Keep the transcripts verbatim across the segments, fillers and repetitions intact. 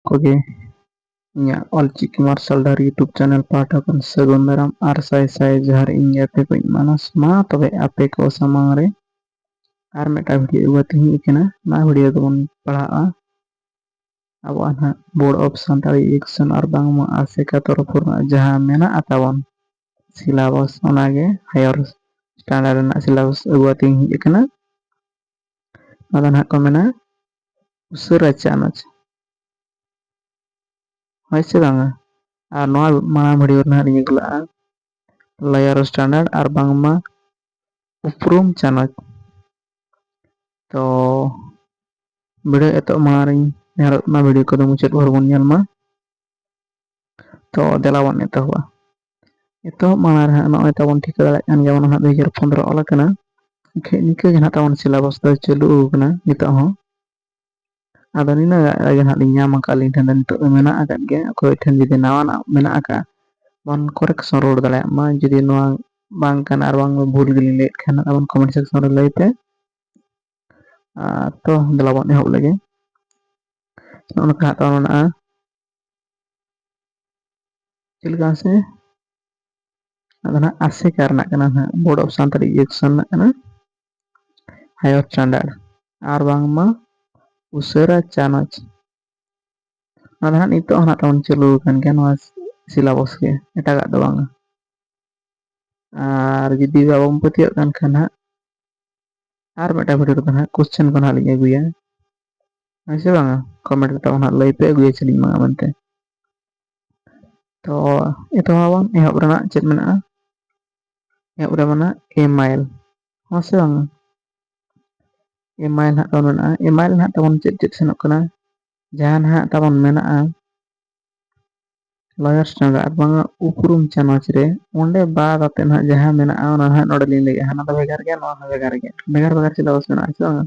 ᱠᱚᱜᱮ ᱤᱧᱟᱹᱜ ᱚᱞᱪᱤᱠᱤ ᱢᱟᱨᱥᱟᱞ ᱰᱟᱦᱟᱨ YouTube ᱪᱮᱱᱮᱞ ᱯᱟᱦᱴᱟ ᱠᱷᱚᱱ ᱥᱟᱹᱜᱩᱱ ᱫᱟᱨᱟᱢ ᱟᱨ ᱥᱟᱭ ᱥᱟᱭ ᱡᱚᱦᱟᱨ ᱤᱧ ᱜᱮ ᱟᱯᱮ ᱠᱚᱧ ᱢᱟᱱᱚᱥ᱾ ᱢᱟ ᱛᱚᱵᱮ ᱟᱯᱮ ᱠᱚ ᱥᱟᱢᱟᱝ ᱨᱮ ᱟᱨ ᱢᱤᱫᱴᱟᱝ ᱵᱷᱤᱰᱤᱭᱳ ᱟᱹᱜᱩ ᱠᱟᱛᱮ ᱤᱧ ᱦᱮᱡ ᱟᱠᱟᱱᱟ᱾ ᱱᱚᱣᱟ ᱵᱷᱤᱰᱤᱭᱳ ᱫᱚᱵᱚᱱ ᱯᱟᱲᱦᱟᱜᱼᱟ ᱟᱵᱚᱣᱟᱜ ᱱᱟᱦᱟᱜ Board of Santali Education ᱟᱨ ᱵᱟᱝᱢᱟ ᱟᱥᱮᱠᱟ ᱛᱚᱨᱚᱯ ᱠᱷᱚᱱᱟᱜ ᱡᱟᱦᱟᱸ ᱢᱮᱱᱟᱜ ᱛᱟᱵᱚᱱ ᱥᱤᱞᱟᱵᱚᱥ, ᱚᱱᱟᱜᱮ ᱦᱟᱭᱟᱨ ᱥᱴᱮᱱᱰᱟᱨᱰ ᱨᱮᱱᱟᱜ ᱥᱤᱞᱟᱵᱚᱥ ᱟᱹᱜᱩ ᱠᱟᱛᱮ ᱤᱧ ᱦᱮᱡ ᱟᱠᱟᱱᱟ᱾ ᱚᱱᱟ ᱫᱚ ᱱᱟᱦᱟᱜ ᱠᱚ ᱢᱮᱱᱟ ᱩᱥᱟᱹᱨᱟ ᱪᱟᱱᱟᱪ᱾ ᱦᱳᱭ ᱥᱮ ᱵᱟᱝᱟ? ᱟᱨ ᱱᱚᱣᱟ ᱢᱟᱲᱟᱝ ᱵᱷᱤᱰᱤᱭᱳ ᱨᱮ ᱱᱟᱦᱟᱜ ᱞᱤᱧ ᱟᱹᱜᱩ ᱞᱟᱜᱼᱟ ᱞᱟᱭᱟᱨ ᱥᱴᱮᱱᱰᱟᱨᱰ ᱟᱨ ᱵᱟᱝᱢᱟ ᱩᱯᱨᱩᱢ ᱪᱟᱱᱟᱪ᱾ ᱛᱚ ᱵᱷᱤᱰᱤᱭᱳ ᱮᱛᱚᱦᱚᱵ ᱢᱟᱲᱟᱝ ᱨᱤᱧ ᱱᱮᱦᱚᱨᱚᱜ ᱠᱟᱱᱟ, ᱵᱷᱤᱰᱤᱭᱳ ᱠᱚᱫᱚ ᱢᱩᱪᱟᱹᱫ ᱵᱷᱳᱨ ᱵᱚᱱ ᱧᱮᱞ ᱢᱟ᱾ ᱛᱚ ᱫᱮᱞᱟ ᱵᱚᱱ ᱮᱛᱚᱦᱚᱵᱟ᱾ ᱮᱛᱚᱦᱚᱵ ᱢᱟᱲᱟᱝ ᱨᱮ ᱦᱟᱸᱜ ᱱᱚᱜᱼᱚᱭ ᱛᱟᱵᱚᱱ ᱴᱷᱤᱠᱟᱹ ᱫᱟᱲᱮᱭᱟᱜ ᱠᱟᱱ ᱜᱮᱭᱟ ᱵᱚᱱ, ᱱᱟᱦᱟᱜ ᱫᱩ ᱦᱟᱡᱟᱨ ᱯᱚᱱᱨᱚ ᱚᱞ ᱟᱠᱟᱱᱟ᱾ ᱮᱱᱠᱷᱟᱡ ᱱᱤᱝᱠᱟᱹ ᱜᱮ ᱱᱟᱦᱟᱜ ᱛᱟᱵᱚᱱ ᱥᱤᱞᱟᱵᱚᱥ ᱫᱚ ᱪᱟᱹᱞᱩ ᱟᱠᱟᱱᱟ ᱱᱤᱛᱚᱜ ᱦᱚᱸ᱾ ᱟᱫᱚ ᱱᱤᱱᱟᱹᱜ ᱜᱮ ᱱᱟᱦᱟᱜ ᱞᱤᱧ ᱧᱟᱢ ᱟᱠᱟᱫ, ᱟᱹᱞᱤᱧ ᱴᱷᱮᱱ ᱫᱚ ᱱᱤᱛᱚᱜ ᱫᱚ ᱢᱮᱱᱟᱜ ᱟᱠᱟᱫ ᱜᱮᱭᱟ᱾ ᱚᱠᱚᱭ ᱴᱷᱮᱱ ᱡᱩᱫᱤ ᱱᱟᱣᱟᱱᱟᱜ ᱢᱮᱱᱟᱜ ᱟᱠᱟᱫ, ᱵᱚᱱ ᱠᱚᱨᱮᱠᱥᱚᱱ ᱨᱩᱣᱟᱹᱲ ᱫᱟᱲᱮᱭᱟᱜ ᱢᱟ᱾ ᱡᱩᱫᱤ ᱱᱚᱣᱟ ᱵᱟᱝ ᱠᱟᱱᱟ ᱟᱨ ᱵᱟᱝ ᱵᱷᱩᱞ ᱜᱮᱞᱤᱧ ᱞᱟᱹᱭᱮᱫ ᱠᱷᱟᱱ, ᱟᱵᱚᱱ ᱠᱚᱢᱮᱱᱴ ᱥᱮᱠᱥᱚᱱ ᱨᱮ ᱞᱟᱹᱭ ᱯᱮ᱾ ᱟᱨ ᱛᱚ ᱫᱮᱞᱟ ᱵᱚᱱ ᱮᱦᱚᱵ ᱞᱮᱜᱮ᱾ ᱱᱚᱜᱼᱚ ᱱᱚᱝᱠᱟ ᱦᱟᱸᱜ ᱛᱟᱵᱚᱱ ᱢᱮᱱᱟᱜᱼᱟ᱾ ᱪᱮᱫ ᱞᱮᱠᱟ ᱥᱮ ᱟᱫᱚ ᱱᱟᱦᱟᱜ ᱟᱥᱮᱠᱟ ᱨᱮᱱᱟᱜ ᱠᱟᱱᱟ, ᱱᱟᱦᱟᱜ Board of Santali Education ᱨᱮᱱᱟᱜ ᱠᱟᱱᱟ, ᱦᱟᱭᱟᱨ ᱥᱴᱮᱱᱰᱟᱨᱰ ᱟᱨ ᱵᱟᱝᱢᱟ ᱩᱥᱟᱹᱨᱟ ᱪᱟᱱᱟᱪ᱾ ᱚᱱᱟ ᱫᱚ ᱱᱟᱦᱟᱜ ᱱᱤᱛᱚᱜ ᱦᱚᱸ ᱱᱟᱦᱟᱜ ᱛᱟᱵᱚᱱ ᱪᱟᱹᱞᱩ ᱟᱠᱟᱱ ᱜᱮᱭᱟ, ᱱᱚᱣᱟ ᱥᱤᱞᱟᱵᱚᱥ ᱜᱮ, ᱮᱴᱟᱜᱟᱜ ᱫᱚ ᱵᱟᱝᱟ᱾ ᱟᱨ ᱡᱩᱫᱤ ᱵᱟᱵᱚᱱ ᱯᱟᱹᱛᱭᱟᱹᱜ ᱠᱟᱱ ᱠᱷᱟᱱ ᱦᱟᱸᱜ ᱟᱨ ᱢᱤᱫᱴᱟᱝ ᱵᱷᱤᱰᱤᱭᱳ ᱨᱮᱫᱚ ᱦᱟᱸᱜ ᱠᱚᱥᱪᱮᱱ ᱠᱚ ᱦᱟᱸᱜ ᱞᱤᱧ ᱟᱹᱜᱩᱭᱟ, ᱦᱮᱸ ᱥᱮ ᱵᱟᱝᱟ? ᱠᱚᱢᱮᱱᱴ ᱠᱟᱛᱮ ᱦᱟᱸᱜ ᱞᱟᱹᱭ ᱯᱮ, ᱟᱹᱜᱩᱭᱟ ᱪᱮᱞᱤᱧ ᱵᱟᱝᱟ ᱢᱮᱱᱛᱮ᱾ ᱛᱚ ᱮᱛᱚᱦᱚᱵ ᱟᱵᱚᱱ, ᱮᱦᱚᱵ ᱨᱮᱱᱟᱜ ᱪᱮᱫ ᱢᱮᱱᱟᱜᱼᱟ? ᱮᱦᱚᱵ ᱨᱮ ᱢᱮᱱᱟᱜᱼᱟ ᱮᱢᱟᱭᱮᱞ, ᱦᱮᱸ ᱥᱮ ᱵᱟᱝᱟ? ᱮᱢᱟᱭᱮᱞ ᱦᱟᱸᱜ ᱛᱟᱵᱚᱱ ᱢᱮᱱᱟᱜᱼᱟ᱾ ᱮᱢᱟᱭᱮᱞ ᱦᱟᱸᱜ ᱛᱟᱵᱚᱱ ᱪᱮᱫ ᱪᱮᱫ ᱥᱮᱱᱚᱜ ᱠᱟᱱᱟ? ᱡᱟᱦᱟᱸ ᱱᱟᱦᱟᱜ ᱛᱟᱵᱚᱱ ᱢᱮᱱᱟᱜᱼᱟ ᱞᱚᱭᱟᱨ ᱥᱴᱮᱱᱰᱟᱨᱰ ᱟᱨ ᱵᱟᱝᱟ ᱩᱯᱨᱩᱢ ᱪᱟᱱᱟᱪ ᱨᱮ, ᱚᱸᱰᱮ ᱵᱟᱫ ᱟᱛᱮ ᱱᱟᱦᱟᱜ ᱡᱟᱦᱟᱸ ᱢᱮᱱᱟᱜᱼᱟ, ᱚᱱᱟ ᱱᱟᱦᱟᱜ ᱱᱚᱰᱮ ᱞᱤᱧ ᱞᱟᱹᱭᱮᱜᱼᱟ, ᱦᱟᱱᱟ ᱫᱚ ᱵᱷᱮᱜᱟᱨ ᱜᱮᱭᱟ, ᱱᱚᱣᱟ ᱦᱚᱸ ᱵᱷᱮᱜᱟᱨ ᱜᱮᱭᱟ, ᱵᱷᱮᱜᱟᱨ ᱵᱷᱮᱜᱟᱨ ᱥᱤᱞᱟᱵᱚᱥ ᱢᱮᱱᱟᱜᱼᱟ, ᱦᱮᱸ ᱥᱮ ᱵᱟᱝᱟ?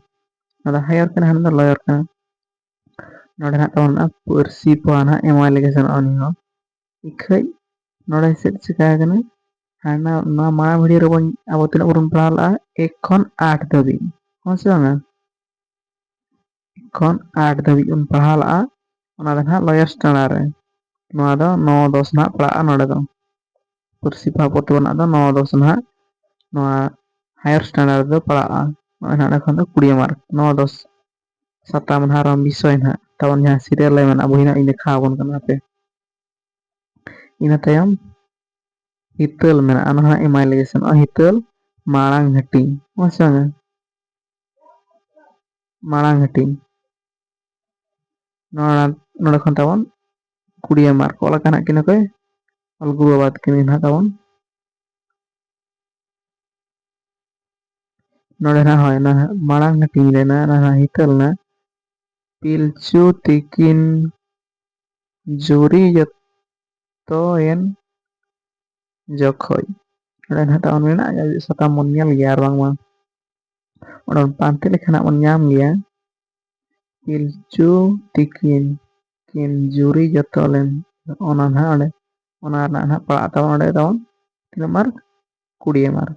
ᱚᱱᱟ ᱫᱚ ᱦᱟᱭᱟᱨ ᱠᱟᱱᱟ, ᱦᱟᱱᱟ ᱫᱚ ᱞᱚᱭᱟᱨ ᱠᱟᱱᱟ᱾ ᱱᱚᱰᱮ ᱱᱟᱦᱟᱜ ᱛᱟᱵᱚᱱ ᱢᱮᱱᱟᱜᱼᱟ ᱯᱟᱹᱨᱥᱤ ᱯᱚᱦᱟ ᱱᱟᱦᱟᱜ ᱮᱢ ᱟᱭ ᱞᱮᱠᱟ ᱥᱮᱱᱚᱜᱼᱟ ᱩᱱᱤ ᱦᱚᱸ᱾ ᱤᱠᱷᱟᱹᱡ ᱱᱚᱰᱮ ᱪᱮᱫ ᱪᱤᱠᱟ ᱟᱠᱟᱱᱟ? ᱦᱟᱱᱟ ᱱᱚᱣᱟ ᱢᱟᱲᱟᱝ ᱵᱷᱤᱰᱤᱭᱳ ᱨᱮᱵᱚᱱ, ᱟᱵᱚ ᱛᱤᱱᱟᱹᱜ ᱵᱚᱱ ᱯᱟᱲᱦᱟᱣ ᱞᱟᱜᱼᱟ, ᱮᱠ ᱠᱷᱚᱱ ᱟᱴ ᱫᱷᱟᱹᱵᱤᱡ, ᱦᱮᱸ ᱥᱮ ᱵᱟᱝᱟ? ᱮᱠ ᱠᱷᱚᱱ ᱟᱴ ᱫᱷᱟᱹᱵᱤᱡ ᱵᱚᱱ ᱯᱟᱲᱦᱟᱣ ᱞᱟᱜᱼᱟ᱾ ᱚᱱᱟ ᱫᱚ ᱱᱟᱦᱟᱜ lower standard ᱨᱮ᱾ ᱱᱚᱣᱟ ᱫᱚ ᱱᱚ ᱫᱚᱥ ᱱᱟᱦᱟᱜ ᱯᱟᱲᱟᱜᱼᱟ ᱱᱚᱰᱮ ᱫᱚ᱾ ᱯᱟᱹᱨᱥᱤ ᱯᱟᱲᱦᱟᱣ ᱯᱚᱛᱚᱵ ᱨᱮᱱᱟᱜ ᱫᱚ ᱱᱚ ᱫᱚᱥ ᱱᱟᱦᱟᱜ ᱱᱚᱣᱟ higher standard ᱨᱮᱫᱚ ᱯᱟᱲᱟᱜᱼᱟ᱾ ᱱᱚᱜᱼᱚᱭ ᱱᱟᱦᱟᱜ ᱚᱸᱰᱮ ᱠᱷᱚᱱ ᱫᱚ ᱠᱩᱲᱤ ᱢᱟᱨᱠ, ᱱᱚ ᱫᱚᱥ ᱥᱟᱛᱟᱢ ᱱᱟᱦᱟᱜ ᱟᱨ ᱵᱤᱥᱚᱭ ᱱᱟᱦᱟᱜ ᱛᱟᱵᱚᱱ ᱡᱟᱦᱟᱸ serial ᱞᱮ ᱢᱮᱱᱟᱜᱼᱟ, ᱵᱚᱦᱤ ᱱᱟᱦᱟᱜ ᱤᱧ ᱫᱮᱠᱷᱟᱣ ᱟᱵᱚᱱ ᱠᱟᱱᱟ ᱦᱟᱯᱮ᱾ ᱤᱱᱟᱹ ᱛᱟᱭᱚᱢ ᱦᱤᱛᱟᱹᱞ ᱢᱮᱱᱟᱜᱼᱟ, ᱚᱱᱟ ᱦᱟᱸᱜ ᱮᱢᱟᱭ ᱞᱟᱹᱜᱤᱫ ᱥᱮᱱᱚᱜᱼᱟ, ᱦᱤᱛᱟᱹᱞ ᱢᱟᱲᱟᱝ ᱦᱟᱹᱴᱤᱧ, ᱦᱳᱭ ᱥᱮ ᱵᱟᱝᱟ? ᱢᱟᱲᱟᱝ ᱦᱟᱹᱴᱤᱧ᱾ ᱱᱚᱣᱟ, ᱱᱚᱰᱮ ᱠᱷᱚᱱ ᱛᱟᱵᱚᱱ ᱠᱩᱲᱤ ᱢᱟᱨᱠ ᱚᱞ ᱟᱠᱟᱱ ᱦᱟᱸᱜ ᱠᱤᱱ ᱚᱠᱚᱭ? ᱚᱞ ᱜᱩᱨᱩ ᱵᱟᱵᱟ ᱛᱟᱹᱠᱤᱱ ᱜᱮ ᱱᱟᱦᱟᱜ ᱛᱟᱵᱚᱱ᱾ ᱱᱚᱰᱮ ᱱᱟᱦᱟᱜ ᱦᱳᱭ, ᱚᱱᱟ ᱱᱟᱦᱟᱜ ᱢᱟᱲᱟᱝ ᱦᱟᱹᱴᱤᱧ ᱨᱮ ᱱᱟᱦᱟᱜ, ᱚᱱᱟ ᱱᱟᱦᱟᱜ ᱦᱤᱛᱟᱹᱞ ᱱᱟᱦᱟᱜ ᱯᱤᱞᱪᱩ ᱛᱤᱠᱤᱱ ᱡᱩᱨᱤ ᱡᱚᱛᱚᱭᱮᱱ ᱡᱚᱠᱷᱚᱡ᱾ ᱱᱚᱰᱮ ᱱᱟᱦᱟᱜ ᱛᱟᱵᱚᱱ ᱢᱮᱱᱟᱜ ᱜᱮᱭᱟ, ᱥᱟᱛᱟᱢ ᱵᱚᱱ ᱧᱮᱞ ᱜᱮᱭᱟ, ᱟᱨ ᱵᱟᱝᱢᱟ ᱚᱸᱰᱮ ᱵᱚᱱ ᱯᱟᱱᱛᱮ ᱞᱮᱠᱷᱟᱱ ᱦᱟᱸᱜ ᱵᱚᱱ ᱧᱟᱢ ᱜᱮᱭᱟ, ᱯᱤᱞᱪᱩ ᱛᱤᱠᱤᱱ ᱠᱤᱱ ᱡᱩᱨᱤ ᱡᱚᱛᱚ ᱞᱮᱱ, ᱚᱱᱟ ᱱᱟᱦᱟᱜ ᱚᱸᱰᱮ, ᱚᱱᱟ ᱨᱮᱱᱟᱜ ᱱᱟᱦᱟᱜ ᱯᱟᱲᱟᱜ ᱛᱟᱵᱚᱱ ᱚᱸᱰᱮ ᱛᱟᱵᱚᱱ ᱛᱤᱱᱟᱹᱜ ᱢᱟᱨᱠ? ᱠᱩᱲᱤ ᱢᱟᱨᱠ᱾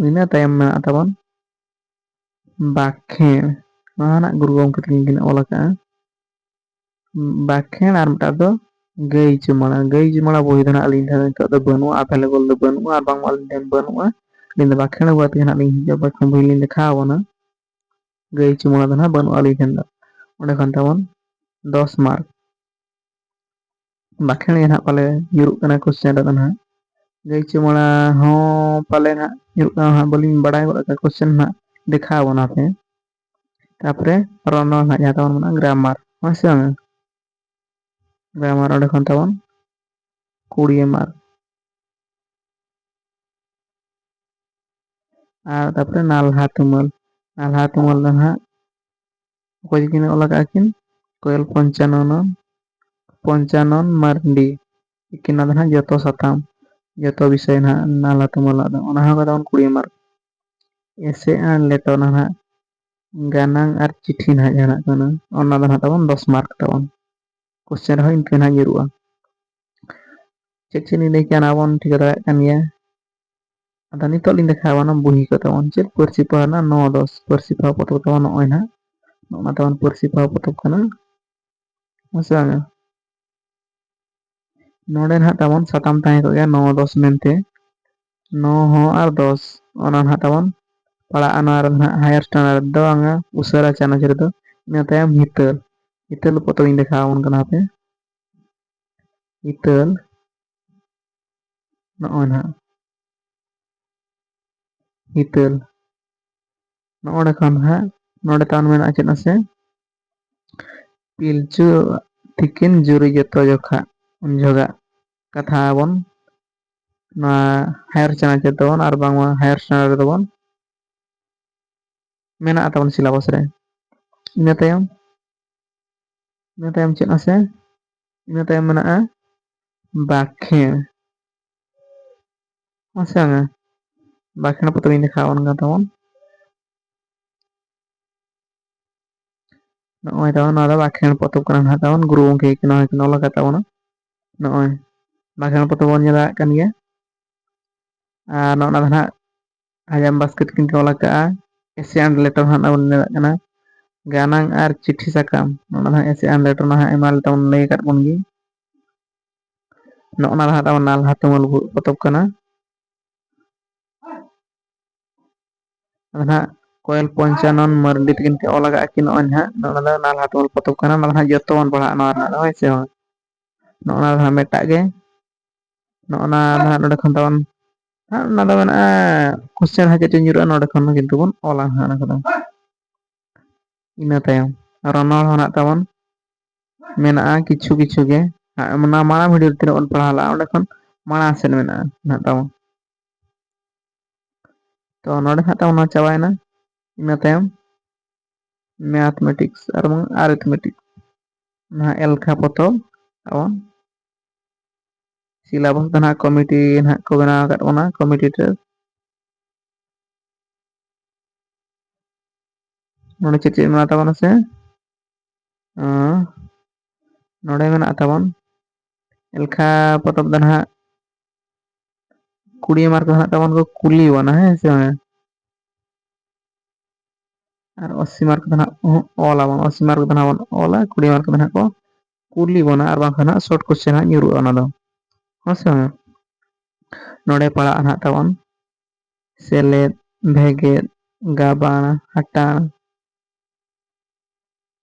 ᱤᱱᱟᱹ ᱛᱟᱭᱚᱢ ᱢᱮᱱᱟᱜ ᱛᱟᱵᱚᱱ ᱵᱟᱠᱷᱮᱬ, ᱱᱚᱣᱟ ᱱᱟᱦᱟᱜ ᱜᱩᱨᱩ ᱜᱚᱢᱠᱮ ᱛᱟᱹᱠᱤᱱ ᱠᱤᱱ ᱚᱞ ᱟᱠᱟᱜᱼᱟ᱾ ᱵᱟᱠᱷᱮᱬ ᱟᱨ ᱢᱤᱫᱴᱟᱝ ᱫᱚ ᱜᱟᱹᱭ ᱪᱩᱢᱟᱹᱲᱟ᱾ ᱜᱟᱹᱭ ᱪᱩᱢᱟᱹᱲᱟ ᱵᱳᱭ ᱫᱚ ᱱᱟᱦᱟᱜ ᱟᱹᱞᱤᱧ ᱴᱷᱮᱱ ᱱᱤᱛᱚᱜ ᱫᱚ ᱵᱟᱹᱱᱩᱜᱼᱟ, available ᱫᱚ ᱵᱟᱹᱱᱩᱜᱼᱟ, ᱟᱨ ᱵᱟᱝᱢᱟ ᱟᱹᱞᱤᱧ ᱴᱷᱮᱱ ᱵᱟᱹᱱᱩᱜᱼᱟ᱾ ᱟᱹᱞᱤᱧ ᱫᱚ ᱵᱟᱠᱷᱮᱬ ᱟᱹᱜᱩ ᱠᱟᱛᱮ ᱜᱮ ᱱᱟᱦᱟᱜ ᱞᱤᱧ ᱦᱤᱡᱩᱜᱼᱟ, ᱵᱟᱠᱷᱟᱱ ᱵᱳᱭ ᱞᱤᱧ ᱫᱮᱠᱷᱟᱣ ᱟᱵᱚᱱᱟ᱾ ᱜᱟᱹᱭ ᱪᱩᱢᱟᱹᱲᱟ ᱫᱚ ᱱᱟᱦᱟᱜ ᱵᱟᱹᱱᱩᱜᱼᱟ ᱟᱹᱞᱤᱧ ᱴᱷᱮᱱ ᱫᱚ᱾ ᱚᱸᱰᱮ ᱠᱷᱚᱱ ᱛᱟᱵᱚᱱ ᱫᱚᱥ ᱢᱟᱨᱠ᱾ ᱵᱟᱠᱷᱮᱬ ᱜᱮ ᱱᱟᱦᱟᱜ ᱯᱟᱞᱮ ᱧᱩᱨᱩᱜ ᱠᱟᱱᱟ question ᱨᱮᱫᱚ ᱱᱟᱦᱟᱜ᱾ ᱜᱟᱹᱭ ᱪᱩᱢᱟᱹᱲᱟ ᱦᱚᱸ ᱯᱟᱞᱮ ᱱᱟᱦᱟᱜ ᱧᱩᱨᱩᱜ ᱠᱟᱱᱟ, ᱱᱟᱦᱟᱜ ᱵᱟᱹᱞᱤᱧ ᱵᱟᱲᱟᱭ ᱜᱚᱫ ᱟᱠᱟᱫ question ᱱᱟᱦᱟᱜ ᱫᱮᱠᱷᱟᱣ ᱟᱵᱚᱱᱟ ᱯᱮ᱾ ᱛᱟᱯᱚᱨᱮ ᱨᱚᱱᱚᱲ ᱱᱟᱦᱟᱜ ᱡᱟᱦᱟᱸ ᱛᱟᱵᱚᱱ ᱢᱮᱱᱟᱜᱼᱟ grammar, ᱦᱳᱭ ᱥᱮ ᱵᱟᱝ? Grammar ᱚᱸᱰᱮ ᱠᱷᱚᱱ ᱛᱟᱵᱚᱱ ᱠᱩᱲᱤ ᱢᱟᱨᱠ᱾ ᱟᱨ ᱛᱟᱯᱚᱨᱮ ᱱᱟᱞᱦᱟ ᱛᱩᱢᱟᱹᱞ, ᱱᱟᱞᱦᱟ ᱛᱩᱢᱟᱹᱞ ᱫᱚ ᱱᱟᱦᱟᱜ ᱚᱠᱚᱭ ᱠᱤᱱ ᱚᱞ ᱟᱠᱟᱫᱼᱟ ᱠᱤᱱ? ᱠᱚᱭᱮᱞ ᱯᱚᱧᱪᱟᱱᱚᱱ, ᱯᱚᱧᱪᱟᱱᱚᱱ ᱢᱟᱨᱰᱤ᱾ ᱩᱱᱠᱤᱱᱟᱜ ᱫᱚ ᱱᱟᱦᱟᱜ ᱡᱚᱛᱚ ᱥᱟᱛᱟᱢ, ᱡᱚᱛᱚ ᱵᱤᱥᱚᱭ ᱱᱟᱦᱟᱜ ᱱᱟᱞᱦᱟ ᱛᱩᱢᱟᱹᱞᱟᱜ ᱫᱚ, ᱚᱱᱟ ᱦᱚᱸ ᱠᱟᱛᱟ ᱵᱚᱱ ᱠᱩᱲᱤ ᱢᱟᱨᱠ᱾ ᱮᱥᱮ ᱟᱨ ᱞᱮᱴᱚ ᱱᱟᱦᱟᱜ ᱜᱟᱱᱟᱝ ᱟᱨ ᱪᱤᱴᱷᱤ ᱱᱟᱦᱟᱜ ᱡᱟᱦᱟᱱᱟᱜ ᱠᱟᱱᱟ, ᱚᱱᱟ ᱫᱚ ᱱᱟᱦᱟᱜ ᱛᱟᱵᱚᱱ ᱫᱚᱥ ᱢᱟᱨᱠ ᱛᱟᱵᱚᱱ᱾ question ᱨᱮᱦᱚᱸ ᱤᱱᱠᱟᱹ ᱱᱟᱦᱟᱜ ᱧᱩᱨᱩᱜᱼᱟ᱾ ᱪᱮᱫ ᱪᱮᱫ ᱞᱤᱧ ᱞᱟᱹᱭ ᱠᱮᱜᱼᱟ, ᱚᱱᱟ ᱵᱚᱱ ᱴᱷᱤᱠᱟᱹ ᱫᱟᱲᱮᱭᱟᱜ ᱠᱟᱱ ᱜᱮᱭᱟ᱾ ᱟᱫᱚ ᱱᱤᱛᱚᱜ ᱞᱤᱧ ᱫᱮᱠᱷᱟᱣ ᱟᱵᱚᱱᱟ ᱵᱩᱦᱤ ᱠᱚ ᱛᱟᱵᱚᱱ, ᱪᱮᱫ ᱯᱟᱹᱨᱥᱤ ᱯᱚᱦᱟ ᱨᱮᱱᱟᱜ ᱱᱚ ᱫᱚᱥ, ᱯᱟᱹᱨᱥᱤ ᱯᱚᱦᱟ ᱯᱚᱛᱚᱵ ᱛᱟᱵᱚᱱ ᱱᱚᱜᱼᱚᱭ ᱱᱟᱦᱟᱜ, ᱱᱚᱜᱼᱚ ᱱᱟ ᱛᱟᱵᱚᱱ ᱯᱟᱹᱨᱥᱤ ᱯᱚᱦᱟ ᱯᱚᱛᱚᱵ ᱠᱟᱱᱟ᱾ ᱦᱮᱸ ᱥᱮ ᱵᱟᱝᱟ? ᱱᱚᱰᱮ ᱱᱟᱦᱟᱜ ᱛᱟᱵᱚᱱ ᱥᱟᱛᱟᱢ ᱛᱟᱦᱮᱸ ᱠᱚᱜ ᱜᱮᱭᱟ ᱱᱚ ᱫᱚᱥ ᱢᱮᱱᱛᱮ᱾ ᱱᱚ ᱦᱚᱸ ᱟᱨ ᱫᱚᱥ, ᱚᱱᱟ ᱱᱟᱦᱟᱜ ᱛᱟᱵᱚᱱ ᱯᱟᱲᱟᱜᱼᱟ᱾ ᱱᱚᱣᱟ ᱨᱮ ᱱᱟᱦᱟᱜ higher standard ᱫᱚ ᱵᱟᱝᱟ, ᱩᱥᱟᱹᱨᱟ ᱪᱟᱱᱟᱪ ᱨᱮᱫᱚ᱾ ᱤᱱᱟᱹ ᱛᱟᱭᱚᱢ ᱦᱤᱛᱟᱹᱞ, ᱦᱤᱛᱟᱹᱞ ᱯᱚᱛᱚᱵ ᱤᱧ ᱫᱮᱠᱷᱟᱣ ᱟᱵᱚᱱ ᱠᱟᱱᱟ ᱦᱟᱯᱮ᱾ ᱦᱤᱛᱟᱹᱞ, ᱱᱚᱜᱼᱚᱭ ᱱᱟᱦᱟᱜ ᱦᱤᱛᱟᱹᱞ᱾ ᱱᱚᱜᱼᱚᱸᱰᱮ ᱠᱷᱚᱱ ᱦᱟᱸᱜ ᱱᱚᱰᱮ ᱛᱟᱵᱚᱱ ᱢᱮᱱᱟᱜᱼᱟ ᱪᱮᱫ ᱢᱟᱥᱮ? ᱯᱤᱞᱪᱩ ᱛᱤᱠᱤᱱ ᱡᱩᱨᱤ ᱡᱚᱛᱚ ᱡᱚᱠᱷᱟ, ᱩᱱ ᱡᱚᱦᱚᱜᱟᱜ ᱠᱟᱛᱷᱟ ᱵᱚᱱ ᱱᱚᱣᱟ higher ᱪᱟᱱᱟᱪ ᱨᱮᱫᱚ ᱵᱚᱱ ᱟᱨ ᱵᱟᱝᱢᱟ higher standard ᱨᱮᱫᱚ ᱵᱚᱱ ᱢᱮᱱᱟᱜᱼᱟ ᱛᱟᱵᱚᱱ syllabus ᱨᱮ᱾ ᱤᱱᱟᱹ ᱛᱟᱭᱚᱢ, ᱤᱱᱟᱹ ᱛᱟᱭᱚᱢ ᱪᱮᱫ ᱢᱟᱥᱮ? ᱤᱱᱟᱹ ᱛᱟᱭᱚᱢ ᱢᱮᱱᱟᱜᱼᱟ ᱵᱟᱠᱷᱮᱬ᱾ ᱢᱟᱥᱮ ᱵᱟᱝᱟ? ᱵᱟᱠᱷᱮᱬ ᱯᱚᱛᱚᱵ ᱤᱧ ᱫᱮᱠᱷᱟᱣ ᱟᱵᱚᱱ ᱠᱟᱱ ᱛᱟᱵᱚᱱ᱾ ᱱᱚᱜᱼᱚᱭ ᱛᱟᱵᱚᱱ, ᱱᱚᱣᱟ ᱫᱚ ᱵᱟᱠᱷᱮᱬ ᱯᱚᱛᱚᱵ ᱠᱟᱱᱟ ᱱᱟᱦᱟᱜ ᱛᱟᱵᱚᱱ, ᱜᱩᱨᱩ ᱜᱚᱢᱠᱮ ᱜᱮ ᱱᱚᱣᱟ ᱠᱤᱱ ᱚᱞ ᱟᱠᱟᱫ ᱛᱟᱵᱚᱱᱟ᱾ ᱱᱚᱜᱼᱚᱭ ᱵᱟᱠᱷᱮᱬ ᱯᱚᱛᱚᱵ ᱵᱚᱱ ᱧᱮᱞ ᱫᱟᱲᱮᱭᱟᱜ ᱠᱟᱱ ᱜᱮᱭᱟ᱾ ᱟᱨ ᱱᱚᱜᱼᱚ ᱱᱟ ᱫᱚ ᱱᱟᱦᱟᱜ ᱦᱟᱡᱟᱢ ᱵᱟᱥᱠᱮ ᱛᱟᱹᱠᱤᱱ ᱠᱤᱱ ᱚᱞ ᱟᱠᱟᱫᱼᱟ, essay and letter ᱦᱟᱸᱜ ᱵᱚᱱ ᱧᱮᱞ ᱫᱟᱲᱮᱭᱟᱜ ᱠᱟᱱᱟ᱾ ᱜᱟᱱᱟᱝ ᱟᱨ ᱪᱤᱴᱷᱤ ᱥᱟᱠᱟᱢ, ᱱᱚᱜᱼᱚ ᱱᱟ ᱫᱚ ᱦᱟᱸᱜ essay and letter ᱱᱟᱦᱟᱜ ᱟᱭᱢᱟ ᱞᱮᱠᱟ ᱵᱚᱱ ᱞᱟᱹᱭ ᱟᱠᱟᱫ ᱵᱚᱱ ᱜᱮ᱾ ᱱᱚᱜᱼᱚ ᱱᱟ ᱫᱚ ᱦᱟᱸᱜ ᱛᱟᱵᱚᱱ ᱱᱟᱞᱦᱟ ᱛᱩᱢᱟᱹᱞ ᱯᱚᱛᱚᱵ ᱠᱟᱱᱟ᱾ ᱟᱫᱚ ᱱᱟᱦᱟᱜ ᱠᱚᱭᱮᱞ ᱯᱚᱧᱪᱟᱱᱚᱱ ᱢᱟᱨᱰᱤ ᱛᱟᱹᱠᱤᱱ ᱠᱤᱱ ᱚᱞ ᱟᱠᱟᱫᱼᱟ ᱠᱤᱱ, ᱱᱚᱜᱼᱚᱭ ᱱᱟᱦᱟᱜ ᱱᱚᱣᱟ ᱫᱚ ᱱᱟᱞᱦᱟ ᱛᱩᱢᱟᱹᱞ ᱯᱚᱛᱚᱵ ᱠᱟᱱᱟ᱾ ᱱᱚᱣᱟ ᱫᱚ ᱱᱟᱦᱟᱜ ᱡᱚᱛᱚ ᱵᱚᱱ ᱯᱟᱲᱦᱟᱜᱼᱟ ᱱᱚᱣᱟ ᱨᱮᱱᱟᱜ ᱫᱚ, ᱦᱳᱭ ᱥᱮ ᱵᱟᱝ? ᱱᱚᱜᱼᱚ ᱱᱟ ᱫᱚ ᱱᱟᱦᱟᱜ ᱢᱤᱫᱴᱟᱜ ᱜᱮ, ᱱᱚᱜᱼᱚ ᱱᱟ ᱱᱟᱦᱟᱜ ᱱᱚᱰᱮ ᱠᱷᱚᱱ ᱛᱟᱵᱚᱱ ᱦᱟᱸᱜ ᱚᱱᱟ ᱫᱚ ᱢᱮᱱᱟᱜᱼᱟ, question ᱦᱟᱸᱜ ᱪᱮᱫ ᱪᱚ ᱧᱩᱨᱩᱜᱼᱟ, ᱱᱚᱰᱮ ᱠᱷᱚᱱ ᱠᱤᱱᱛᱩ ᱵᱚᱱ ᱚᱞᱟ ᱦᱟᱸᱜ ᱚᱱᱟ ᱠᱚᱫᱚ᱾ ᱤᱱᱟᱹ ᱛᱟᱭᱚᱢ ᱨᱚᱱᱚᱲ ᱦᱚᱸ ᱱᱟᱜ ᱛᱟᱵᱚᱱ ᱢᱮᱱᱟᱜᱼᱟ ᱠᱤᱪᱷᱩ ᱠᱤᱪᱷᱩ ᱜᱮ᱾ ᱦᱟᱸᱜ ᱚᱱᱟ ᱢᱟᱲᱟᱝ video ᱨᱮ ᱛᱤᱱᱟᱹᱜ ᱵᱚᱱ ᱯᱟᱲᱦᱟᱣ ᱞᱮᱜᱼᱟ, ᱚᱸᱰᱮ ᱠᱷᱚᱱ ᱢᱟᱲᱟᱝ ᱥᱮᱫ ᱢᱮᱱᱟᱜᱼᱟ ᱱᱟᱜ ᱛᱟᱵᱚᱱ᱾ ᱛᱚ ᱱᱚᱰᱮ ᱦᱟᱸᱜ ᱛᱟᱵᱚᱱ ᱱᱚᱣᱟ ᱪᱟᱵᱟᱭᱮᱱᱟ᱾ ᱤᱱᱟᱹ ᱛᱟᱭᱚᱢ mathematics ᱟᱨ ᱵᱟᱝ arithmetic, ᱱᱟᱦᱟᱜ ᱮᱞᱠᱷᱟ ᱯᱚᱛᱚᱵ ᱛᱟᱵᱚᱱ᱾ syllabus ᱫᱚ ᱱᱟᱦᱟᱜ committee ᱱᱟᱦᱟᱜ ᱠᱚ ᱵᱮᱱᱟᱣ ᱟᱠᱟᱫ ᱵᱚᱱᱟ, committee ᱨᱮ᱾ ᱱᱚᱰᱮ ᱪᱮᱫ ᱪᱮᱫ ᱢᱮᱱᱟᱜ ᱛᱟᱵᱚᱱᱟ ᱥᱮ? ᱟᱸ, ᱱᱚᱰᱮ ᱢᱮᱱᱟᱜ ᱛᱟᱵᱚᱱ ᱮᱞᱠᱷᱟ ᱯᱚᱛᱚᱵ ᱫᱚ ᱱᱟᱦᱟᱜ ᱠᱩᱲᱤ mark ᱫᱚ ᱱᱟᱦᱟᱜ ᱛᱟᱵᱚᱱ ᱠᱚ ᱠᱩᱞᱤ ᱵᱚᱱᱟ, ᱦᱮᱸ ᱥᱮ ᱵᱟᱝ? ᱟᱨ ᱟᱥᱤ mark ᱫᱚ ᱱᱟᱦᱟᱜ ᱚᱞ ᱟᱵᱚᱱ, ᱟᱥᱤ mark ᱫᱚ ᱱᱟᱦᱟᱜ ᱵᱚᱱ ᱚᱞᱟ, ᱠᱩᱲᱤ mark ᱫᱚ ᱱᱟᱦᱟᱜ ᱠᱚ ᱠᱩᱞᱤ ᱵᱚᱱᱟ, ᱟᱨ ᱵᱟᱝᱠᱷᱟᱱ ᱦᱟᱸᱜ ᱥᱚᱨᱴ ᱠᱚᱥᱪᱮᱱ ᱦᱟᱸᱜ ᱧᱩᱨᱩᱜᱼᱟ ᱚᱱᱟ ᱫᱚ᱾ ᱦᱮᱸ ᱥᱮ ᱵᱟᱝ? ᱱᱚᱰᱮ ᱯᱟᱲᱟᱜᱼᱟ ᱱᱟᱦᱟᱜ ᱛᱟᱵᱚᱱ ᱥᱮᱞᱮᱫ, ᱵᱷᱮᱜᱮᱫ, ᱜᱟᱵᱟᱬ, ᱦᱟᱴᱟᱬ,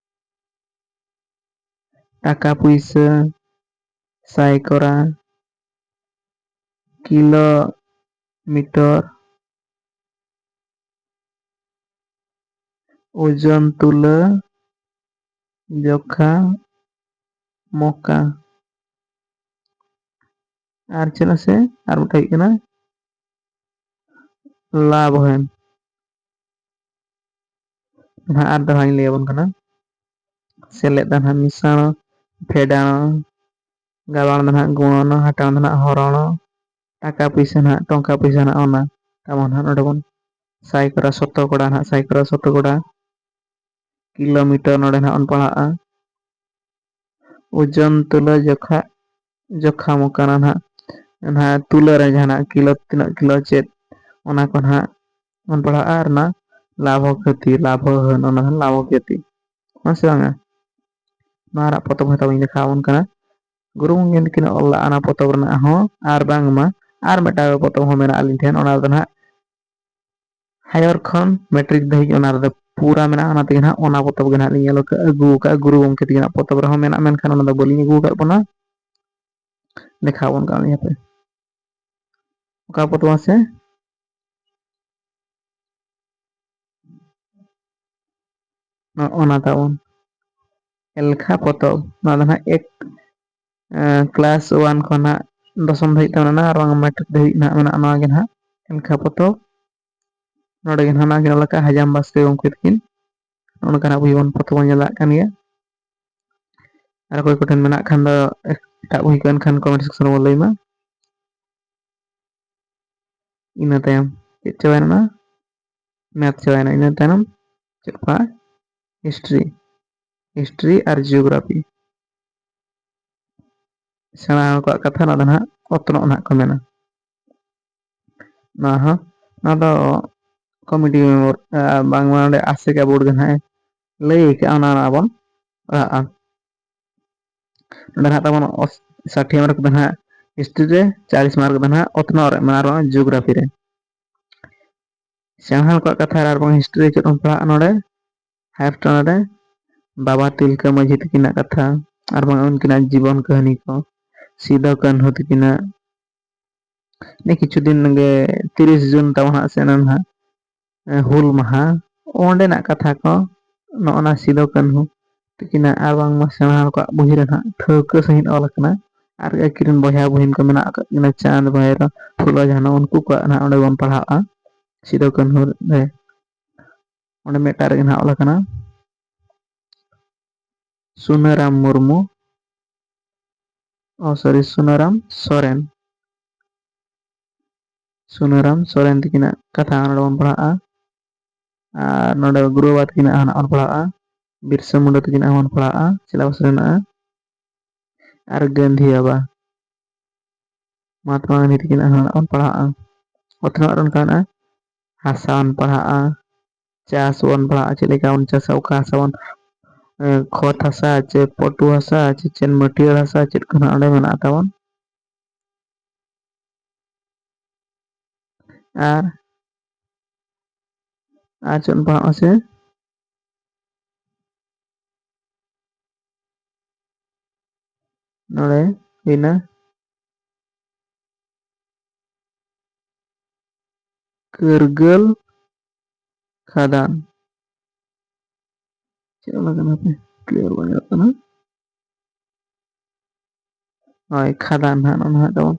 ᱴᱟᱠᱟ ᱯᱩᱭᱥᱟᱹ, ᱥᱟᱭᱠᱚᱨᱟ, ᱠᱤᱞᱳᱢᱤᱴᱚᱨ, ᱳᱡᱚᱱ ᱛᱩᱞᱟᱹ, ᱡᱚᱠᱷᱟ, ᱢᱚᱠᱟ᱾ ᱟᱨ ᱪᱮᱫᱟᱜ ᱥᱮ ᱟᱨ ᱢᱤᱫᱴᱟᱝ ᱦᱩᱭᱩᱜ ᱠᱟᱱᱟ ᱞᱟᱵᱷ ᱦᱮᱱ᱾ ᱱᱟᱦᱟᱜ ᱟᱨ ᱫᱚᱦᱲᱟᱧ ᱞᱟᱹᱭ ᱟᱵᱚᱱ ᱠᱟᱱᱟ᱾ ᱥᱮᱞᱮᱫ ᱫᱚ ᱱᱟᱦᱟᱜ ᱢᱤᱥᱟᱬ, ᱯᱷᱮᱰᱟᱬ, ᱜᱟᱵᱟᱬ ᱫᱚ ᱱᱟᱦᱟᱜ ᱜᱩᱬᱚᱱ, ᱦᱟᱴᱟᱬ ᱫᱚ ᱱᱟᱦᱟᱜ ᱦᱚᱨᱚᱬ, ᱴᱟᱠᱟ ᱯᱩᱭᱥᱟᱹ ᱱᱟᱦᱟᱜ, ᱴᱚᱝᱠᱟ ᱯᱩᱭᱥᱟᱹ ᱱᱟᱦᱟᱜ ᱚᱱᱟ᱾ ᱛᱟᱵᱚᱱ ᱱᱟᱦᱟᱜ ᱱᱚᱰᱮ ᱵᱚᱱ ᱥᱟᱭᱠᱚᱨᱟ ᱥᱚᱛᱚᱠᱚᱲᱟ ᱱᱟᱦᱟᱜ, ᱥᱟᱭᱠᱚᱨᱟ ᱥᱚᱛᱚᱠᱚᱲᱟ, ᱠᱤᱞᱳᱢᱤᱴᱟᱨ ᱱᱚᱰᱮ ᱱᱟᱦᱟᱜ ᱵᱚᱱ ᱯᱟᱲᱦᱟᱜᱼᱟ᱾ ᱳᱡᱚᱱ ᱛᱩᱞᱟᱹ ᱡᱚᱠᱷᱟ, ᱡᱚᱠᱷᱟ ᱢᱚᱠᱟᱱᱟ ᱱᱟᱦᱟᱜ, ᱱᱟᱦᱟᱜ ᱛᱩᱞᱟᱹ ᱨᱮ ᱡᱟᱦᱟᱱᱟᱜ ᱠᱤᱞᱳ, ᱛᱤᱱᱟᱹᱜ ᱠᱤᱞᱳ ᱪᱮᱫ, ᱚᱱᱟ ᱠᱚ ᱱᱟᱦᱟᱜ ᱵᱚᱱ ᱯᱟᱲᱦᱟᱜᱼᱟ᱾ ᱟᱨ ᱚᱱᱟ ᱞᱟᱵᱷᱚ ᱠᱷᱚᱛᱤ, ᱞᱟᱵᱷᱚ ᱦᱟᱹᱱ, ᱚᱱᱟ ᱫᱚ ᱞᱟᱵᱷᱚ ᱠᱷᱚᱛᱤ᱾ ᱦᱮᱸ ᱥᱮ ᱵᱟᱝᱟ? ᱱᱚᱣᱟ ᱨᱮᱱᱟᱜ ᱯᱚᱛᱚᱵ ᱦᱚᱸ ᱛᱟᱵᱚᱱ ᱫᱮᱠᱷᱟᱣ ᱟᱵᱚᱱ ᱠᱟᱱᱟ᱾ ᱜᱩᱨᱩ ᱜᱚᱢᱠᱮ ᱛᱟᱹᱠᱤᱱ ᱚᱞ ᱞᱮᱫᱼᱟ ᱚᱱᱟ ᱯᱚᱛᱚᱵ ᱨᱮᱱᱟᱜ ᱦᱚᱸ, ᱟᱨ ᱵᱟᱝᱢᱟ ᱟᱨ ᱢᱤᱫᱴᱟᱝ ᱯᱚᱛᱚᱵ ᱦᱚᱸ ᱢᱮᱱᱟᱜᱼᱟ ᱟᱹᱞᱤᱧ ᱴᱷᱮᱱ, ᱚᱱᱟ ᱨᱮᱫᱚ ᱱᱟᱦᱟᱜ ᱦᱟᱭᱟᱨ ᱠᱷᱚᱱ ᱢᱮᱴᱨᱤᱠ ᱫᱷᱟᱹᱵᱤᱡ ᱚᱱᱟ ᱨᱮᱫᱚ ᱯᱩᱨᱟ ᱢᱮᱱᱟᱜᱼᱟ᱾ ᱚᱱᱟ ᱛᱮᱜᱮ ᱱᱟᱦᱟᱜ ᱚᱱᱟ ᱯᱚᱛᱚᱵ ᱜᱮ ᱱᱟᱦᱟᱜ ᱞᱤᱧ ᱧᱮᱞ ᱟᱠᱟᱫᱼᱟ, ᱟᱹᱜᱩ ᱟᱠᱟᱫᱼᱟ᱾ ᱜᱩᱨᱩ ᱜᱚᱢᱠᱮ ᱛᱟᱹᱠᱤᱱᱟᱜ ᱯᱚᱛᱚᱵ ᱨᱮᱦᱚᱸ ᱢᱮᱱᱟᱜᱼᱟ, ᱢᱮᱱᱠᱷᱟᱱ ᱚᱱᱟ ᱫᱚ ᱵᱟᱹᱞᱤᱧ ᱟᱹᱜᱩ ᱟᱠᱟᱫ ᱵᱚᱱᱟ᱾ ᱫᱮᱠᱷᱟᱣ ᱟᱵᱚᱱ ᱠᱟᱱᱟ ᱦᱟᱯᱮ᱾ ᱚᱠᱟ ᱯᱚᱛᱚᱵ ᱢᱟᱥᱮ? ᱱᱚᱜᱼᱚ ᱱᱟ ᱛᱟᱵᱚᱱ ᱮᱞᱠᱷᱟ ᱯᱚᱛᱚᱵ᱾ ᱱᱚᱣᱟ ᱫᱚ ᱱᱟᱦᱟᱜ ᱮᱠ, ᱮᱸ, ᱠᱞᱟᱥ ᱚᱣᱟᱱ ᱠᱷᱚᱱᱟᱜ ᱫᱚᱥᱚᱢ ᱫᱷᱟᱹᱵᱤᱡ ᱛᱮ ᱢᱮᱱᱟᱜᱼᱟ, ᱟᱨ ᱵᱟᱝ ᱢᱮᱴᱨᱤᱠ ᱫᱷᱟᱹᱵᱤᱡ ᱱᱟᱦᱟᱜ ᱢᱮᱱᱟᱜᱼᱟ ᱱᱚᱣᱟ ᱜᱮ ᱱᱟᱦᱟᱜ ᱮᱞᱠᱷᱟ ᱯᱚᱛᱚᱵ᱾ ᱱᱚᱰᱮ ᱜᱮ ᱱᱟᱦᱟᱜ ᱱᱚᱣᱟ ᱜᱮ ᱚᱞ ᱟᱠᱟᱫ ᱦᱟᱡᱟᱢ ᱵᱟᱥᱠᱮ ᱜᱚᱢᱠᱮ ᱛᱟᱹᱠᱤᱱ᱾ ᱱᱚᱜᱼᱚ ᱱᱚᱝᱠᱟᱱᱟᱜ ᱵᱳᱭ ᱵᱚᱱ, ᱯᱚᱛᱚᱵ ᱵᱚᱱ ᱧᱮᱞ ᱫᱟᱲᱮᱭᱟᱜ ᱠᱟᱱ ᱜᱮᱭᱟ᱾ ᱟᱨ ᱚᱠᱚᱭ ᱠᱚᱴᱷᱮᱱ ᱢᱮᱱᱟᱜ ᱠᱷᱟᱱ ᱫᱚ ᱮᱴᱟᱜ ᱵᱳᱭ ᱠᱚ ᱮᱱᱠᱷᱟᱱ comment section ᱨᱮᱵᱚᱱ ᱞᱟᱹᱭ ᱢᱟ᱾ ᱤᱱᱟᱹ ᱛᱟᱭᱚᱢ ᱪᱮᱫ ᱪᱟᱵᱟᱭᱮᱱᱟ? ᱢᱮᱛᱷ ᱪᱟᱵᱟᱭᱮᱱᱟ᱾ ᱤᱱᱟᱹ ᱛᱟᱭᱱᱚᱢ ᱪᱮᱫ ᱠᱚ? ᱦᱤᱥᱴᱨᱤ, ᱦᱤᱥᱴᱨᱤ ᱟᱨ ᱡᱤᱭᱳᱜᱨᱟᱯᱷᱤ᱾ ᱥᱮᱬᱟ ᱦᱚᱲ ᱠᱚᱣᱟᱜ ᱠᱟᱛᱷᱟ ᱱᱚᱣᱟ ᱫᱚ ᱱᱟᱦᱟᱜ ᱚᱛᱱᱚᱜ ᱱᱟᱦᱟᱜ ᱠᱚ ᱢᱮᱱᱟ᱾ ᱱᱚᱣᱟ ᱦᱚᱸ, ᱱᱚᱣᱟ ᱫᱚ ᱠᱚᱢᱤᱴᱤ ᱢᱮᱢᱵᱟᱨ, ᱟᱨ ᱵᱟᱝᱢᱟ ᱚᱸᱰᱮ ᱟᱥᱮᱠᱟ ᱵᱳᱨᱰ ᱜᱮ ᱱᱟᱦᱟᱜ ᱮ ᱞᱟᱹᱭ ᱟᱠᱟᱫᱼᱟ, ᱚᱱᱟ ᱱᱟᱦᱟᱜ ᱵᱚᱱ ᱯᱟᱲᱦᱟᱜᱼᱟ᱾ ᱱᱚᱰᱮ ᱱᱟᱦᱟᱜ ᱛᱟᱵᱚᱱ ᱚᱥ-, ᱥᱟᱴᱷᱤ ᱢᱟᱨᱠ ᱫᱚ ᱱᱟᱦᱟᱜ ᱦᱤᱥᱴᱨᱤ ᱨᱮ, ᱪᱟᱞᱤᱥ ᱢᱟᱨᱠ ᱫᱚ ᱱᱟᱦᱟᱜ ᱚᱛᱱᱚᱜ ᱨᱮ, ᱢᱟᱱᱮ ᱟᱨ ᱵᱟᱝ ᱡᱤᱭᱳᱜᱨᱟᱯᱷᱤ ᱨᱮ᱾ ᱥᱮᱬᱟ ᱦᱚᱲ ᱠᱚᱣᱟᱜ ᱠᱟᱛᱷᱟ ᱨᱮ ᱟᱨ ᱵᱟᱝ ᱦᱤᱥᱴᱨᱤ ᱨᱮ ᱪᱮᱫ ᱵᱚᱱ ᱯᱟᱲᱦᱟᱜᱼᱟ ᱱᱚᱰᱮ? ᱦᱟᱭᱟᱨ ᱥᱮᱠᱮᱱᱰᱟᱨᱤ ᱨᱮ ᱵᱟᱵᱟ ᱛᱤᱞᱠᱟᱹ ᱢᱟᱹᱡᱷᱤ ᱛᱟᱹᱠᱤᱱᱟᱜ ᱠᱟᱛᱷᱟ ᱟᱨ ᱵᱟᱝ ᱩᱱᱠᱤᱱᱟᱜ ᱡᱤᱵᱚᱱ ᱠᱟᱹᱦᱱᱤ ᱠᱚ, ᱥᱤᱫᱚ ᱠᱟᱹᱱᱦᱩ ᱛᱟᱹᱠᱤᱱᱟᱜ᱾ ᱱᱤᱭᱟᱹ ᱠᱤᱪᱷᱩ ᱫᱤᱱ ᱜᱮ ᱛᱤᱨᱤᱥ ᱡᱩᱱ ᱛᱟᱵᱚᱱ ᱦᱟᱸᱜ ᱥᱮ ᱚᱱᱟ ᱱᱟᱦᱟᱜ, ᱮ, ᱦᱩᱞ ᱢᱟᱦᱟ, ᱚᱸᱰᱮᱱᱟᱜ ᱠᱟᱛᱷᱟ ᱠᱚ ᱱᱚᱜᱼᱚ ᱱᱟ ᱥᱤᱫᱚ ᱠᱟᱹᱱᱦᱩ ᱛᱟᱹᱠᱤᱱᱟᱜ ᱟᱨ ᱵᱟᱝᱢᱟ ᱥᱮᱬᱟ ᱦᱚᱲ ᱠᱚᱣᱟᱜ ᱵᱚᱦᱤ ᱨᱮ ᱱᱟᱦᱟᱜ ᱴᱷᱟᱹᱣᱠᱟᱹ ᱥᱟᱺᱦᱤᱡ ᱚᱞ ᱟᱠᱟᱱᱟ᱾ ᱟᱨ ᱟᱹᱠᱤᱱ ᱨᱮᱱ ᱵᱚᱭᱦᱟ ᱵᱩᱦᱤᱱ ᱠᱚ ᱢᱮᱱᱟᱜ ᱟᱠᱟᱫ ᱠᱤᱱᱟ, ᱪᱟᱸᱫᱽ, ᱵᱷᱟᱭᱨᱚ, ᱯᱷᱩᱞᱳ, ᱡᱷᱟᱱᱚ, ᱩᱱᱠᱩ ᱠᱚᱣᱟᱜ ᱱᱟᱦᱟᱜ ᱚᱸᱰᱮ ᱵᱚᱱ ᱯᱟᱲᱦᱟᱜᱼᱟ ᱥᱤᱫᱚ ᱠᱟᱹᱱᱦᱩ ᱨᱮ᱾ ᱚᱸᱰᱮ ᱢᱤᱫᱴᱟᱝ ᱨᱮᱜᱮ ᱱᱟᱦᱟᱜ ᱚᱞ ᱟᱠᱟᱱᱟ ᱥᱩᱱᱟᱹᱨᱟᱢ ᱢᱩᱨᱢᱩ, ᱚ, ᱥᱚᱨᱤ, ᱥᱩᱱᱟᱹᱨᱟᱢ ᱥᱚᱨᱮᱱ᱾ ᱥᱩᱱᱟᱹᱨᱟᱢ ᱥᱚᱨᱮᱱ ᱛᱟᱹᱠᱤᱱᱟᱜ ᱠᱟᱛᱷᱟ ᱱᱚᱰᱮ ᱵᱚᱱ ᱯᱟᱲᱦᱟᱜᱼᱟ᱾ ᱟᱨ ᱱᱚᱰᱮ ᱜᱩᱨᱩ ᱵᱟᱵᱟ ᱛᱟᱹᱠᱤᱱᱟᱜ ᱦᱚᱸ ᱱᱟᱜ ᱵᱚᱱ ᱯᱟᱲᱦᱟᱜᱼᱟ᱾ ᱵᱤᱨᱥᱟ ᱢᱩᱱᱰᱟ ᱛᱟᱹᱠᱤᱱᱟᱜ ᱦᱚᱸ ᱵᱚᱱ ᱯᱟᱲᱦᱟᱜᱼᱟ, ᱥᱤᱞᱟᱵᱟᱥ ᱨᱮ ᱢᱮᱱᱟᱜᱼᱟ᱾ ᱟᱨ ᱜᱟᱹᱱᱫᱷᱤ ᱵᱟᱵᱟ, ᱢᱚᱦᱟᱛᱢᱟ ᱜᱟᱱᱫᱷᱤ ᱛᱟᱹᱠᱤᱱᱟᱜ ᱦᱚᱸ ᱱᱟᱜ ᱵᱚᱱ ᱯᱟᱲᱦᱟᱜᱼᱟ᱾ ᱚᱛᱱᱚᱜ ᱨᱮ ᱚᱱᱠᱟ ᱢᱮᱱᱟᱜᱼᱟ, ᱦᱟᱥᱟ ᱵᱚᱱ ᱯᱟᱲᱦᱟᱜᱼᱟ, ᱪᱟᱥ ᱵᱚᱱ ᱯᱟᱲᱦᱟᱜᱼᱟ, ᱪᱮᱫ ᱞᱮᱠᱟ ᱵᱚᱱ ᱪᱟᱥᱟ, ᱚᱠᱟ ᱦᱟᱥᱟ ᱵᱚᱱ, ᱮ, ᱠᱷᱚᱛ ᱦᱟᱥᱟ ᱪᱮ ᱯᱚᱴᱩ ᱦᱟᱥᱟ ᱪᱮ ᱪᱮᱫ ᱢᱟᱹᱴᱭᱟᱹᱲ ᱦᱟᱥᱟ, ᱪᱮᱫ ᱠᱚ ᱱᱟᱜ ᱚᱸᱰᱮ ᱢᱮᱱᱟᱜ ᱛᱟᱵᱚᱱ᱾ ᱟᱨ, ᱟᱨ ᱪᱮᱫ ᱵᱚᱱ ᱯᱟᱲᱦᱟᱜᱼᱟ ᱥᱮ? ᱱᱚᱰᱮ ᱦᱩᱭᱱᱟ ᱠᱟᱹᱨᱜᱟᱹᱞ ᱠᱷᱟᱫᱟᱱ᱾ ᱪᱮᱫ ᱚᱞ ᱠᱟᱱᱟ ᱦᱟᱯᱮ? ᱠᱞᱤᱭᱟᱨ ᱵᱟᱝ ᱧᱮᱞᱚᱜ ᱠᱟᱱᱟ᱾ ᱦᱳᱭ, ᱠᱷᱟᱫᱟᱱ ᱦᱟᱸᱜ, ᱱᱚᱣᱟ ᱦᱟᱸᱜ ᱛᱟᱵᱚᱱ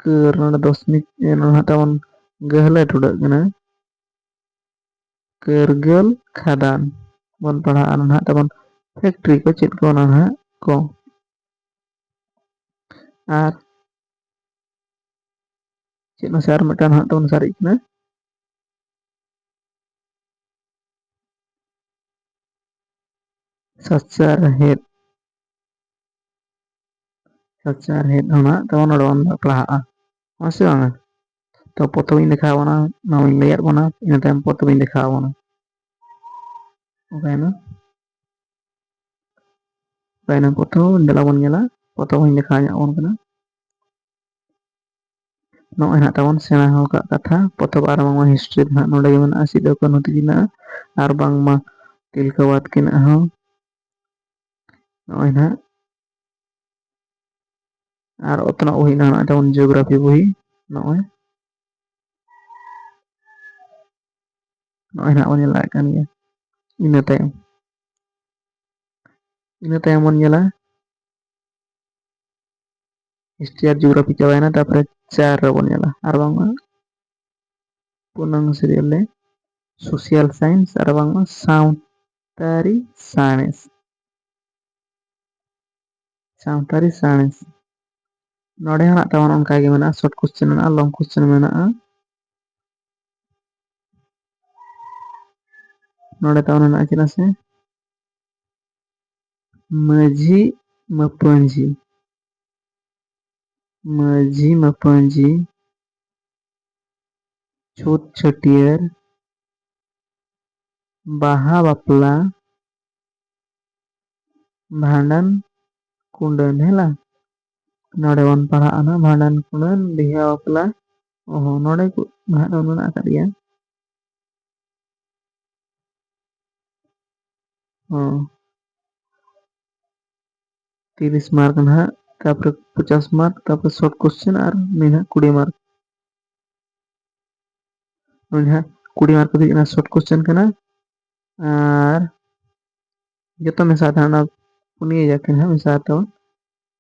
ᱠᱟᱹᱨ, ᱱᱚᱰᱮ ᱫᱚᱥ ᱢᱤᱫ, ᱱᱚᱣᱟ ᱦᱟᱸᱜ ᱛᱟᱵᱚᱱ ᱜᱟᱹᱦᱞᱟᱹ ᱴᱩᱰᱟᱹᱜ ᱠᱟᱱᱟ᱾ ᱠᱟᱹᱨᱜᱟᱹᱞ ᱠᱷᱟᱫᱟᱱ ᱵᱚᱱ ᱯᱟᱲᱦᱟᱜᱼᱟ, ᱱᱚᱣᱟ ᱦᱟᱸᱜ ᱛᱟᱵᱚᱱ ᱯᱷᱮᱠᱴᱨᱤ ᱠᱚ ᱪᱮᱫ ᱠᱚ ᱚᱱᱟ ᱦᱟᱸᱜ ᱠᱚ᱾ ᱟᱨ ᱪᱮᱫ ᱢᱟᱥᱮ ᱟᱨ ᱢᱤᱫᱴᱟᱝ ᱦᱟᱸᱜ ᱛᱟᱵᱚᱱ ᱥᱟᱨᱮᱡ ᱠᱟᱱᱟ? ᱥᱟᱪᱟᱨᱦᱮᱫ᱾ ᱥᱟᱪᱟᱨᱦᱮᱫ ᱦᱚᱸ ᱱᱟᱜ ᱛᱟᱵᱚᱱ ᱱᱚᱰᱮ ᱵᱚᱱ ᱯᱟᱲᱦᱟᱜᱼᱟ, ᱦᱮᱸ ᱥᱮ ᱵᱟᱝᱟ? ᱛᱚ ᱯᱨᱚᱛᱷᱚᱢᱤᱧ ᱫᱮᱠᱷᱟᱣ ᱵᱚᱱᱟ, ᱱᱚᱣᱟᱧ ᱞᱟᱹᱭᱟᱫ ᱵᱚᱱᱟ, ᱤᱱᱟᱹ ᱛᱟᱭᱚᱢ ᱯᱨᱚᱛᱷᱚᱢᱤᱧ ᱫᱮᱠᱷᱟᱣ ᱵᱚᱱᱟ᱾ ᱚᱠᱟᱭᱮᱱᱟ? ᱚᱠᱟᱭᱮᱱᱟ ᱯᱚᱛᱚᱵ? ᱫᱮᱞᱟ ᱵᱚᱱ ᱧᱮᱞᱟ, ᱯᱚᱛᱚᱵ ᱦᱚᱸᱧ ᱫᱮᱠᱷᱟᱣ ᱧᱚᱜ ᱟᱵᱚᱱ ᱠᱟᱱᱟ᱾ ᱱᱚᱜᱼᱚᱭ ᱱᱟᱦᱟᱜ ᱛᱟᱵᱚᱱ ᱥᱮᱬᱟ ᱦᱚᱲ ᱠᱟᱜ ᱠᱟᱛᱷᱟ ᱯᱚᱛᱚᱵ ᱟᱨ ᱵᱟᱝᱢᱟ ᱦᱤᱥᱴᱨᱤ ᱫᱚ ᱱᱟᱦᱟᱜ ᱱᱚᱰᱮ ᱜᱮ ᱢᱮᱱᱟᱜᱼᱟ, ᱥᱤᱫᱩ ᱠᱟᱹᱱᱦᱩ ᱛᱟᱹᱠᱤᱱᱟᱜ ᱟᱨ ᱵᱟᱝᱢᱟ ᱛᱤᱞᱠᱟᱹᱵᱟᱫ ᱛᱟᱹᱠᱤᱱᱟᱜ ᱦᱚᱸ᱾ ᱱᱚᱜᱼᱚᱭ ᱱᱟᱦᱟᱜ ᱟᱨ ᱚᱛᱱᱚᱜ ᱵᱚᱦᱤ ᱱᱟᱦᱟᱜ ᱛᱟᱵᱚᱱ ᱡᱤᱭᱳᱜᱨᱟᱯᱷᱤ ᱵᱚᱦᱤ᱾ ᱱᱚᱜᱼᱚᱭ ᱱᱚᱜᱼᱚᱭ ᱱᱟᱦᱟᱜ ᱵᱚᱱ ᱧᱮᱞ ᱫᱟᱲᱮᱭᱟᱜ ᱠᱟᱱ ᱜᱮᱭᱟ᱾ ᱤᱱᱟᱹ ᱛᱟᱭᱚᱢ ᱤᱱᱟᱹ ᱛᱟᱭᱚᱢ ᱵᱚᱱ ᱧᱮᱞᱟ ᱦᱤᱥᱴᱨᱤ ᱟᱨ ᱡᱤᱭᱳᱜᱨᱟᱯᱷᱤ ᱪᱟᱵᱟᱭᱮᱱᱟ, ᱛᱟᱨᱯᱚᱨᱮ ᱪᱟᱨ ᱨᱮᱵᱚᱱ ᱧᱮᱞᱟ ᱟᱨ ᱵᱟᱝᱢᱟ ᱯᱩᱱᱟᱝ ᱥᱤᱨᱤᱭᱟᱞ ᱨᱮ ᱥᱳᱥᱤᱭᱟᱞ ᱥᱟᱭᱮᱱᱥ ᱟᱨ ᱵᱟᱝᱢᱟ ᱥᱟᱶᱛᱟᱨᱤ ᱥᱟᱬᱮᱥ᱾ ᱥᱟᱶᱛᱟᱨᱤ ᱥᱟᱬᱮᱥ᱾ ᱱᱚᱰᱮ ᱦᱚᱸ ᱱᱟᱜ ᱛᱟᱵᱚᱱ ᱚᱱᱠᱟ ᱜᱮ ᱢᱮᱱᱟᱜᱼᱟ, ᱥᱚᱨᱴ ᱠᱚᱥᱪᱮᱱ ᱢᱮᱱᱟᱜᱼᱟ, ᱞᱚᱝ ᱠᱚᱥᱪᱮᱱ ᱢᱮᱱᱟᱜᱼᱟ᱾ ᱱᱚᱰᱮ ᱛᱟᱵᱚᱱ ᱢᱮᱱᱟᱜᱼᱟ ᱪᱮᱫᱟᱜ ᱥᱮ ᱢᱟᱹᱡᱷᱤ ᱢᱟᱹᱯᱟᱹᱧᱡᱷᱤ, ᱢᱟᱹᱡᱷᱤ ᱢᱟᱹᱯᱟᱹᱧᱡᱷᱤ, ᱪᱷᱩᱛ ᱪᱷᱟᱹᱴᱭᱟᱹᱨ, ᱵᱟᱦᱟ ᱵᱟᱯᱞᱟ, ᱵᱷᱟᱸᱰᱟᱱ ᱠᱩᱸᱰᱟᱹᱱ, ᱦᱮᱸ ᱞᱟᱝ? ᱱᱚᱰᱮ ᱵᱚᱱ ᱯᱟᱲᱦᱟᱜᱼᱟ ᱱᱟᱜ ᱵᱷᱟᱸᱰᱟᱱ ᱠᱩᱸᱰᱟᱹᱱ, ᱵᱤᱦᱟᱹ ᱵᱟᱯᱞᱟ᱾ ᱚ ᱦᱚᱸ, ᱱᱚᱰᱮ ᱠᱚ ᱱᱟᱦᱟᱜ ᱱᱚᱰᱮ ᱢᱮᱱᱟᱜ ᱟᱠᱟᱫ ᱜᱮᱭᱟ᱾ ᱦᱚᱸ᱾ ᱛᱤᱨᱤᱥ ᱢᱟᱨᱠ ᱱᱟᱦᱟᱜ, ᱛᱟᱨᱯᱚᱨᱮ ᱯᱚᱪᱟᱥ ᱢᱟᱨᱠ, ᱛᱟᱨᱯᱚᱨᱮ ᱥᱚᱨᱴ ᱠᱚᱥᱪᱮᱱ ᱟᱨ ᱱᱤᱭᱟᱹ ᱱᱟᱦᱟᱜ ᱠᱩᱲᱤ ᱢᱟᱨᱠ᱾ ᱱᱚᱰᱮ ᱱᱟᱦᱟᱜ ᱠᱩᱲᱤ ᱢᱟᱨᱠ ᱠᱚᱫᱚ ᱦᱩᱭᱩᱜ ᱠᱟᱱᱟ ᱥᱚᱨᱴ ᱠᱚᱥᱪᱮᱱ ᱠᱟᱱᱟ, ᱟᱨ ᱡᱚᱛᱚ ᱢᱮᱥᱟ ᱛᱟᱦᱮᱱᱟ, ᱚᱱᱟ ᱯᱩᱱᱭᱟᱹ ᱡᱟᱠᱮ ᱱᱟᱦᱟᱜ ᱢᱮᱥᱟ ᱛᱟᱵᱚᱱ᱾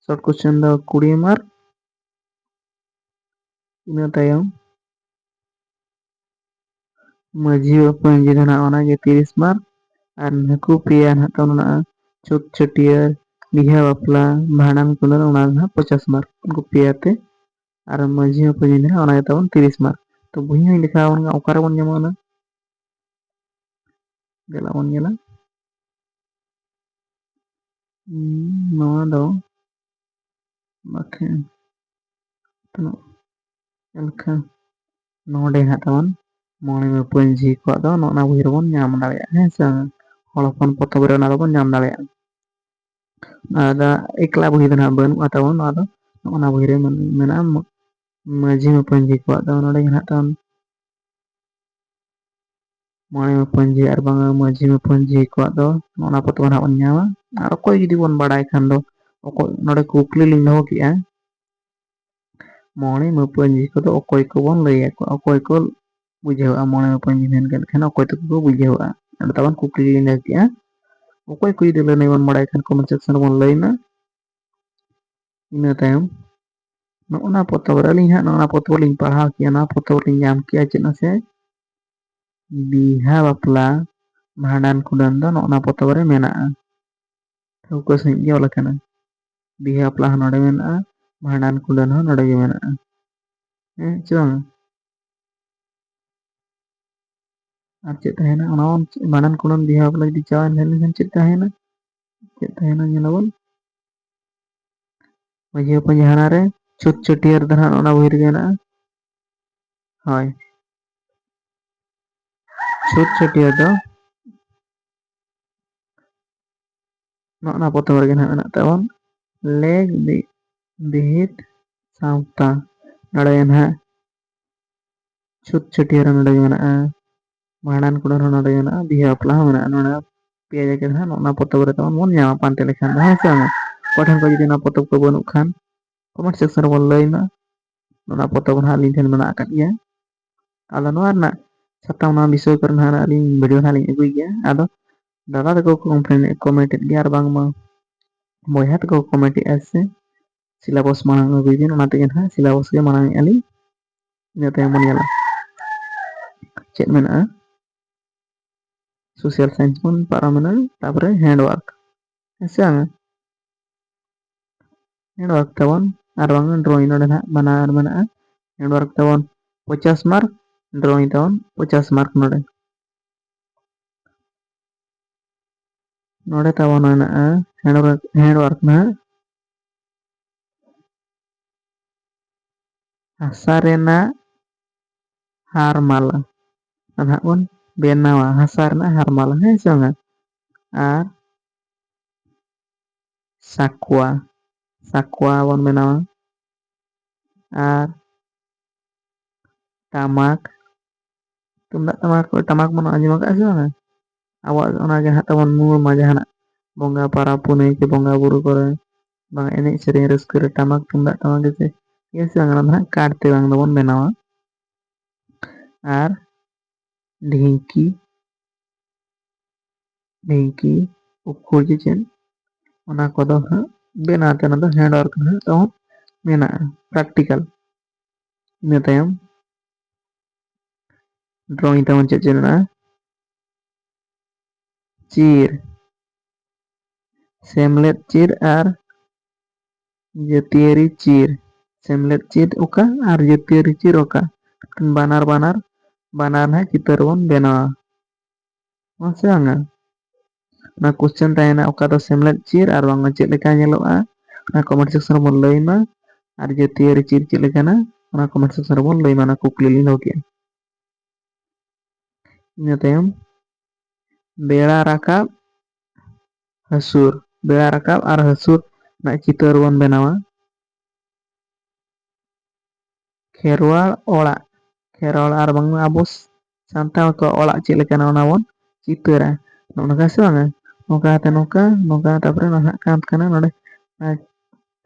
ᱥᱚᱨᱴ ᱠᱚᱥᱪᱮᱱ ᱫᱚ ᱠᱩᱲᱤ ᱢᱟᱨᱠ᱾ ᱤᱱᱟᱹ ᱛᱟᱭᱚᱢ ᱢᱟᱹᱡᱷᱤ ᱢᱟᱹᱯᱟᱹᱧᱡᱷᱤ ᱫᱚ ᱱᱟᱦᱟᱜ ᱚᱱᱟᱜᱮ ᱛᱤᱨᱤᱥ ᱢᱟᱨᱠ, ᱟᱨ ᱱᱩᱠᱩ ᱯᱮᱭᱟ ᱱᱟᱦᱟᱜ ᱛᱟᱵᱚᱱ ᱢᱮᱱᱟᱜᱼᱟ ᱪᱷᱩᱛ ᱪᱷᱟᱹᱴᱭᱟᱹᱨ, ᱵᱤᱦᱟᱹ ᱵᱟᱯᱞᱟ, ᱵᱷᱟᱸᱰᱟᱱ ᱠᱩᱸᱰᱟᱹᱱ, ᱚᱱᱟ ᱫᱚ ᱱᱟᱦᱟᱜ ᱯᱚᱪᱟᱥ ᱢᱟᱨᱠ, ᱩᱱᱠᱩ ᱯᱮᱭᱟ ᱛᱮ᱾ ᱟᱨ ᱢᱟᱹᱡᱷᱤ ᱢᱟᱹᱯᱟᱹᱧᱡᱷᱤ ᱫᱚ ᱱᱟᱦᱟᱜ ᱚᱱᱟ ᱜᱮ ᱛᱟᱵᱚᱱ ᱛᱤᱨᱤᱥ ᱢᱟᱨᱠ᱾ ᱛᱚ ᱵᱚᱦᱤ ᱦᱚᱸᱧ ᱫᱮᱠᱷᱟᱣ ᱟᱵᱚᱱ ᱠᱟᱱᱟ, ᱚᱠᱟᱨᱮᱵᱚᱱ ᱧᱟᱢᱟ ᱚᱱᱟ? ᱫᱮᱞᱟ ᱵᱚᱱ ᱧᱮᱞᱟ᱾ ᱩᱸ, ᱱᱚᱣᱟ ᱫᱚ ᱵᱟᱠᱷᱮᱬ ᱩᱛᱱᱟᱹᱣ ᱮᱞᱠᱷᱟ᱾ ᱱᱚᱰᱮ ᱦᱟᱸᱜ ᱛᱟᱵᱚᱱ ᱢᱚᱬᱮ ᱢᱟᱹᱯᱟᱹᱧᱡᱷᱤ ᱠᱚᱣᱟᱜ ᱫᱚ ᱱᱚᱜᱼᱚ ᱱᱟ ᱵᱚᱦᱤ ᱨᱮᱵᱚᱱ ᱧᱟᱢ ᱫᱟᱲᱮᱭᱟᱜᱼᱟ, ᱦᱮᱸ ᱥᱮ? ᱦᱚᱲ ᱦᱚᱯᱚᱱ ᱯᱚᱛᱚᱵ ᱨᱮ ᱚᱱᱟ ᱫᱚᱵᱚᱱ ᱧᱟᱢ ᱫᱟᱲᱮᱭᱟᱜᱼᱟ᱾ ᱟᱨ ᱮᱠᱞᱟ ᱵᱚᱦᱤ ᱫᱚ ᱱᱟᱦᱟᱜ ᱵᱟᱹᱱᱩᱜᱼᱟ ᱛᱟᱵᱚᱱ, ᱱᱚᱣᱟ ᱫᱚ ᱱᱚᱜᱼᱚ ᱱᱟ ᱵᱚᱦᱤ ᱨᱮ ᱢᱮᱱ-, ᱢᱮᱱᱟᱜᱼᱟ᱾ ᱢᱟ-, ᱢᱟᱹᱡᱷᱤ ᱢᱟᱯᱟᱹᱡᱷᱤ ᱠᱚᱣᱟᱜ ᱫᱚ ᱱᱚᱰᱮ ᱜᱮ ᱱᱟᱦᱟᱜ ᱛᱟᱵᱚᱱ ᱢᱚᱬᱮ ᱢᱟᱯᱟᱹᱡᱷᱤ ᱟᱨ ᱵᱟᱝ ᱢᱟᱹᱡᱷᱤ ᱢᱟᱯᱟᱹᱡᱷᱤ ᱠᱚᱣᱟᱜ ᱫᱚ ᱱᱚᱜᱼᱚ ᱱᱟ ᱯᱚᱛᱚᱵ ᱱᱟᱦᱟᱜ ᱵᱚᱱ ᱧᱟᱢᱟ᱾ ᱟᱨ ᱚᱠᱚᱭ ᱡᱩᱫᱤ ᱵᱚᱱ ᱵᱟᱲᱟᱭ ᱠᱷᱟᱱ ᱫᱚ, ᱚᱠᱚᱭ, ᱱᱚᱰᱮ ᱠᱩᱠᱞᱤ ᱞᱤᱧ ᱫᱚᱦᱚ ᱠᱮᱜᱼᱟ, ᱢᱚᱬᱮ ᱢᱟᱹᱯᱟᱹᱧᱡᱤ ᱠᱚᱫᱚ ᱚᱠᱚᱭ ᱠᱚᱵᱚᱱ ᱞᱟᱹᱭ ᱟᱠᱚᱣᱟ, ᱚᱠᱚᱭ ᱠᱚ ᱵᱩᱡᱷᱟᱹᱣᱟ? ᱢᱚᱬᱮ ᱢᱟᱹᱯᱟᱹᱧᱡᱤ ᱢᱮᱱ ᱠᱮᱫ ᱠᱷᱟᱱ ᱚᱠᱚᱭ ᱛᱟᱠᱚ ᱠᱚ ᱵᱩᱡᱷᱟᱹᱣᱟ? ᱚᱸᱰᱮ ᱛᱟᱵᱚᱱ ᱠᱩᱠᱞᱤ ᱞᱤᱧ ᱫᱚᱦᱚ ᱠᱮᱜᱼᱟ᱾ ᱚᱠᱚᱭ ᱠᱚ ᱡᱩᱫᱤ ᱞᱟᱹᱱᱟᱹᱭ ᱵᱚᱱ ᱵᱟᱲᱟᱭ ᱠᱷᱟᱱ comment section ᱨᱮᱵᱚᱱ ᱞᱟᱹᱭ ᱢᱟ᱾ ᱤᱱᱟᱹ ᱛᱟᱭᱚᱢ ᱱᱚᱜᱼᱚ ᱱᱟ ᱯᱚᱛᱚᱵ ᱨᱮ ᱟᱹᱞᱤᱧ ᱦᱟᱸᱜ ᱱᱚᱜᱼᱚ ᱱᱟ ᱯᱚᱛᱚᱵ ᱞᱤᱧ ᱯᱟᱲᱦᱟᱣ ᱠᱮᱜᱼᱟ, ᱱᱚᱣᱟ ᱯᱚᱛᱚᱵ ᱞᱤᱧ ᱧᱟᱢ ᱠᱮᱜᱼᱟ ᱪᱮᱫ ᱢᱟᱥᱮ? ᱵᱤᱦᱟ ᱵᱟᱯᱞᱟ ᱵᱷᱟᱸᱰᱟᱱ ᱠᱩᱰᱟᱹᱱ ᱫᱚ ᱱᱚᱜᱼᱚ ᱱᱟ ᱯᱚᱛᱚᱵ ᱨᱮ ᱢᱮᱱᱟᱜᱼᱟ᱾ ᱴᱷᱟᱹᱣᱠᱟᱹ ᱥᱟᱺᱦᱤᱡ ᱜᱮ ᱚᱞ ᱟᱠᱟᱱᱟ᱾ ᱵᱤᱦᱟ ᱵᱟᱯᱞᱟ ᱦᱚᱸ ᱱᱚᱰᱮ ᱢᱮᱱᱟᱜᱼᱟ, ᱵᱷᱟᱸᱰᱟᱱ ᱠᱩᱰᱟᱹᱱ ᱦᱚᱸ ᱱᱚᱰᱮ ᱜᱮ ᱢᱮᱱᱟᱜᱼᱟ᱾ ᱦᱮᱸ ᱪᱮ ᱵᱟᱝ? ᱟᱨ ᱪᱮᱫ ᱛᱟᱦᱮᱱᱟ? ᱚᱱᱟ ᱵᱚᱱ ᱵᱷᱟᱸᱰᱟᱱ ᱠᱩᱰᱟᱹᱱ ᱵᱤᱦᱟ ᱵᱟᱯᱞᱟ ᱡᱩᱫᱤ ᱪᱟᱵᱟᱭᱮᱱ ᱛᱟᱦᱮᱸ ᱞᱮᱱᱠᱷᱟᱱ ᱪᱮᱫ ᱛᱟᱦᱮᱱᱟ? ᱪᱮᱫ ᱛᱟᱦᱮᱱᱟ ᱧᱮᱞᱟᱵᱚᱱ᱾ ᱢᱟᱹᱡᱷᱤ ᱦᱚᱯᱚᱱ ᱡᱟᱦᱟᱱᱟ ᱨᱮ ᱪᱷᱩᱛ ᱪᱷᱟᱹᱴᱭᱟᱹᱨ ᱫᱚ ᱱᱟᱦᱟᱜ ᱚᱱᱟ ᱵᱚᱦᱤ ᱨᱮᱜᱮ ᱢᱮᱱᱟᱜᱼᱟ᱾ ᱦᱳᱭ, ᱪᱷᱩᱛ ᱪᱷᱟᱹᱴᱭᱟᱹᱨ ᱫᱚ ᱱᱚᱜᱼᱚ ᱱᱟ ᱯᱚᱛᱚᱵ ᱨᱮᱜᱮ ᱱᱟᱦᱟᱜ ᱢᱮᱱᱟᱜ ᱛᱟᱵᱚᱱ ᱞᱮᱠ ᱵᱤ-, ᱵᱤᱦᱤᱛ ᱥᱟᱶᱛᱟ᱾ ᱱᱚᱰᱮ ᱜᱮ ᱱᱟᱦᱟᱜ ᱪᱷᱩᱛ ᱪᱷᱟᱹᱴᱭᱟᱹᱨ ᱦᱚᱸ ᱱᱚᱰᱮ ᱜᱮ ᱢᱮᱱᱟᱜᱼᱟ, ᱵᱷᱟᱸᱰᱟᱱ ᱠᱩᱰᱟᱹᱱ ᱦᱚᱸ ᱱᱚᱰᱮ ᱜᱮ ᱢᱮᱱᱟᱜᱼᱟ, ᱵᱤᱦᱟᱹ ᱵᱟᱯᱞᱟ ᱦᱚᱸ ᱢᱮᱱᱟᱜᱼᱟ᱾ ᱱᱚᱰᱮ ᱯᱮᱭᱟ ᱡᱟᱭᱜᱟ ᱨᱮ ᱱᱟᱦᱟᱜ ᱱᱚᱜᱼᱚ ᱱᱟ ᱯᱚᱛᱚᱵ ᱨᱮ ᱛᱟᱵᱚᱱ ᱵᱚᱱ ᱧᱟᱢᱟ ᱯᱟᱱᱛᱮ ᱞᱮᱠᱷᱟᱱ ᱫᱚ, ᱦᱮᱸ ᱥᱮ ᱵᱟᱝ? ᱚᱠᱚᱭ ᱴᱷᱮᱱ ᱠᱷᱚᱱ ᱡᱩᱫᱤ ᱚᱱᱟ ᱯᱚᱛᱚᱵ ᱠᱚ ᱵᱟᱹᱱᱩᱜ ᱠᱷᱟᱱ comment section ᱨᱮᱵᱚᱱ ᱞᱟᱹᱭ ᱢᱟ᱾ ᱚᱱᱟ ᱯᱚᱛᱚᱵ ᱱᱟᱦᱟᱜ ᱟᱹᱞᱤᱧ ᱴᱷᱮᱱ ᱢᱮᱱᱟᱜ ᱟᱠᱟᱫ ᱜᱮᱭᱟ᱾ ᱟᱫᱚ ᱱᱚᱣᱟ ᱨᱮᱱᱟᱜ ᱥᱟᱛᱟᱢ, ᱱᱚᱣᱟ ᱵᱤᱥᱚᱭ ᱠᱚᱨᱮ ᱱᱟᱦᱟᱜ ᱟᱹᱞᱤᱧ video ᱱᱟᱦᱟᱜ ᱞᱤᱧ ᱟᱹᱜᱩᱭ ᱜᱮᱭᱟ᱾ ᱟᱫᱚ ᱫᱟᱫᱟ ᱛᱟᱠᱚ ᱠᱚ comment, comment ᱮᱫ ᱜᱮᱭᱟ, ᱟᱨ ᱵᱟᱝᱢᱟ ᱵᱚᱭᱦᱟ ᱛᱟᱠᱚ ᱠᱚ comment ᱮᱫᱼᱟ ᱥᱮ syllabus ᱢᱟᱲᱟᱝ ᱟᱹᱜᱩᱭ ᱵᱤᱱ, ᱚᱱᱟ ᱛᱮᱜᱮ ᱱᱟᱦᱟᱜ syllabus ᱜᱮ ᱢᱟᱲᱟᱝ ᱮᱫᱼᱟ ᱞᱤᱧ, ᱤᱱᱟᱹ ᱛᱟᱭᱚᱢ ᱵᱚᱱ ᱧᱮᱞᱟ ᱪᱮᱫ ᱢᱮᱱᱟᱜᱼᱟ᱾ Social science ᱵᱚᱱ ᱯᱟᱨᱚᱢᱮᱱᱟ, ᱛᱟᱯᱚᱨᱮ hand work, ᱦᱮᱸ ᱥᱮ ᱵᱟᱝ? Hand work ᱛᱟᱵᱚᱱ ᱟᱨ ᱵᱟᱝ drawing, ᱱᱚᱰᱮ ᱱᱟᱦᱟᱜ ᱵᱟᱱᱟᱨ ᱢᱮᱱᱟᱜᱼᱟ᱾ Hand work ᱛᱟᱵᱚᱱ ᱯᱚᱧᱪᱟᱥ mark, drawing ᱛᱟᱵᱚᱱ ᱯᱚᱧᱪᱟᱥ mark᱾ ᱱᱚᱰᱮ, ᱱᱚᱰᱮ ᱛᱟᱵᱚᱱ ᱢᱮᱱᱟᱜᱼᱟ hand work, hand work ᱱᱟᱦᱟᱜ ᱦᱟᱥᱟ ᱨᱮᱱᱟᱜ ᱦᱟᱨ ᱢᱟᱞᱟ᱾ ᱱᱟᱦᱟᱜ ᱵᱚᱱ ᱵᱮᱱᱟᱣᱟ ᱦᱟᱥᱟ ᱨᱮᱱᱟᱜ ᱦᱟᱨ ᱢᱟᱞᱟ, ᱦᱮᱸ ᱥᱮ ᱵᱟᱝᱟ? ᱟᱨ ᱥᱟᱠᱣᱟ, ᱥᱟᱠᱣᱟ ᱵᱚᱱ ᱵᱮᱱᱟᱣᱟ᱾ ᱟᱨ ᱴᱟᱢᱟᱠ, ᱛᱩᱢᱫᱟᱜ ᱴᱟᱢᱟᱠ, ᱴᱟᱢᱟᱠ ᱵᱚᱱ ᱟᱸᱡᱚᱢ ᱟᱠᱟᱫᱼᱟ ᱥᱮ ᱵᱟᱝᱟ? ᱟᱵᱚᱣᱟᱜ ᱚᱱᱟᱜᱮ ᱦᱟᱸᱜ ᱛᱟᱵᱚᱱ ᱢᱩᱞ ᱢᱟ, ᱡᱟᱦᱟᱱᱟᱜ ᱵᱚᱸᱜᱟ ᱯᱚᱨᱚᱵᱽ ᱯᱩᱱᱟᱹᱭ ᱪᱮ ᱵᱚᱸᱜᱟ ᱵᱩᱨᱩ ᱠᱚᱨᱮ, ᱵᱟᱝ ᱮᱱᱮᱡ ᱥᱮᱨᱮᱧ ᱨᱟᱹᱥᱠᱟᱹ ᱨᱮ ᱴᱟᱢᱟᱠ ᱛᱩᱢᱫᱟᱜ ᱴᱟᱢᱟᱠ ᱜᱮ ᱥᱮ, ᱤᱭᱟᱹ ᱥᱮ ᱵᱟᱝ, ᱚᱱᱟ ᱫᱚ ᱦᱟᱸᱜ ᱠᱟᱴ ᱛᱮ ᱵᱟᱝ ᱫᱚᱵᱚᱱ ᱵᱮᱱᱟᱣᱟ᱾ ᱟᱨ ᱰᱷᱤᱝᱠᱤ, ᱰᱷᱤᱝᱠᱤ, ᱩᱠᱷᱩᱲ ᱪᱮ ᱪᱮᱫ, ᱚᱱᱟ ᱠᱚᱫᱚ ᱦᱟᱸᱜ ᱵᱮᱱᱟᱣ ᱛᱮ, ᱚᱱᱟ ᱫᱚ hand work ᱦᱟᱸᱜ ᱛᱟᱵᱚᱱ ᱢᱮᱱᱟᱜᱼᱟ, practical᱾ ᱤᱱᱟᱹ ᱛᱟᱭᱚᱢ drawing ᱛᱟᱵᱚᱱ ᱪᱮᱫ ᱪᱮᱫ ᱢᱮᱱᱟᱜᱼᱟ? ᱪᱤᱨ, ᱥᱮᱢᱞᱮᱫ ᱪᱤᱨ ᱟᱨ ᱡᱟᱹᱛᱤᱭᱟᱹᱨᱤ ᱪᱤᱨ᱾ ᱥᱮᱢᱞᱮᱫ ᱪᱤᱨ ᱚᱠᱟ ᱟᱨ ᱡᱟᱹᱛᱤᱭᱟᱹᱨᱤ ᱪᱤᱨ ᱚᱠᱟ? ᱵᱟᱱᱟᱨ, ᱵᱟᱱᱟᱨ, ᱵᱟᱱᱟᱨ ᱱᱟᱦᱟᱜ ᱪᱤᱛᱟᱹᱨ ᱵᱚᱱ ᱵᱮᱱᱟᱣᱟ᱾ ᱦᱮᱸ ᱥᱮ ᱵᱟᱝᱟ? ᱚᱱᱟ question ᱛᱟᱦᱮᱱᱟ, ᱚᱠᱟ ᱫᱚ ᱥᱮᱢᱞᱮᱫ ᱪᱤᱨ ᱟᱨ ᱵᱟᱝᱢᱟ ᱪᱮᱫ ᱞᱮᱠᱟ ᱧᱮᱞᱚᱜᱼᱟ, ᱚᱱᱟ comment section ᱨᱮᱵᱚᱱ ᱞᱟᱹᱭ ᱢᱟ᱾ ᱟᱨ ᱡᱟᱹᱛᱤᱭᱟᱹᱨᱤ ᱪᱤᱨ ᱪᱮᱫ ᱞᱮᱠᱟᱱᱟ, ᱚᱱᱟ comment section ᱨᱮᱵᱚᱱ ᱞᱟᱹᱭ ᱢᱟ, ᱚᱱᱟ ᱠᱩᱠᱞᱤ ᱞᱤᱧ ᱫᱚᱦᱚ ᱠᱮᱜᱼᱟ᱾ ᱤᱱᱟᱹ ᱛᱟᱭᱚᱢ ᱵᱮᱲᱟ ᱨᱟᱠᱟᱵ ᱦᱟᱹᱥᱩᱨ, ᱵᱮᱲᱟ ᱨᱟᱠᱟᱵ ᱟᱨ ᱦᱟᱹᱥᱩᱨ ᱨᱮᱱᱟᱜ ᱪᱤᱛᱟᱹᱨ ᱵᱚᱱ ᱵᱮᱱᱟᱣᱟ᱾ ᱠᱷᱮᱨᱣᱟᱲ ᱚᱲᱟᱜ, ᱠᱷᱮᱨᱣᱟᱲ ᱟᱨ ᱵᱟᱝᱢᱟ ᱟᱵᱚ ᱥᱟᱱᱛᱟᱲ ᱠᱚᱣᱟᱜ ᱚᱲᱟᱜ ᱪᱮᱫ ᱞᱮᱠᱟᱱᱟ, ᱚᱱᱟ ᱵᱚᱱ ᱪᱤᱛᱟᱹᱨᱟ᱾ ᱱᱚᱜᱼᱚ ᱱᱚᱝᱠᱟ ᱥᱮ ᱵᱟᱝᱟ? ᱱᱚᱝᱠᱟ ᱠᱟᱛᱮ ᱱᱚᱝᱠᱟ, ᱱᱚᱝᱠᱟ, ᱛᱟᱨᱯᱚᱨᱮ ᱱᱟᱦᱟᱜ ᱠᱟᱸᱛ ᱠᱟᱱᱟ ᱱᱚᱰᱮ᱾ ᱟᱨ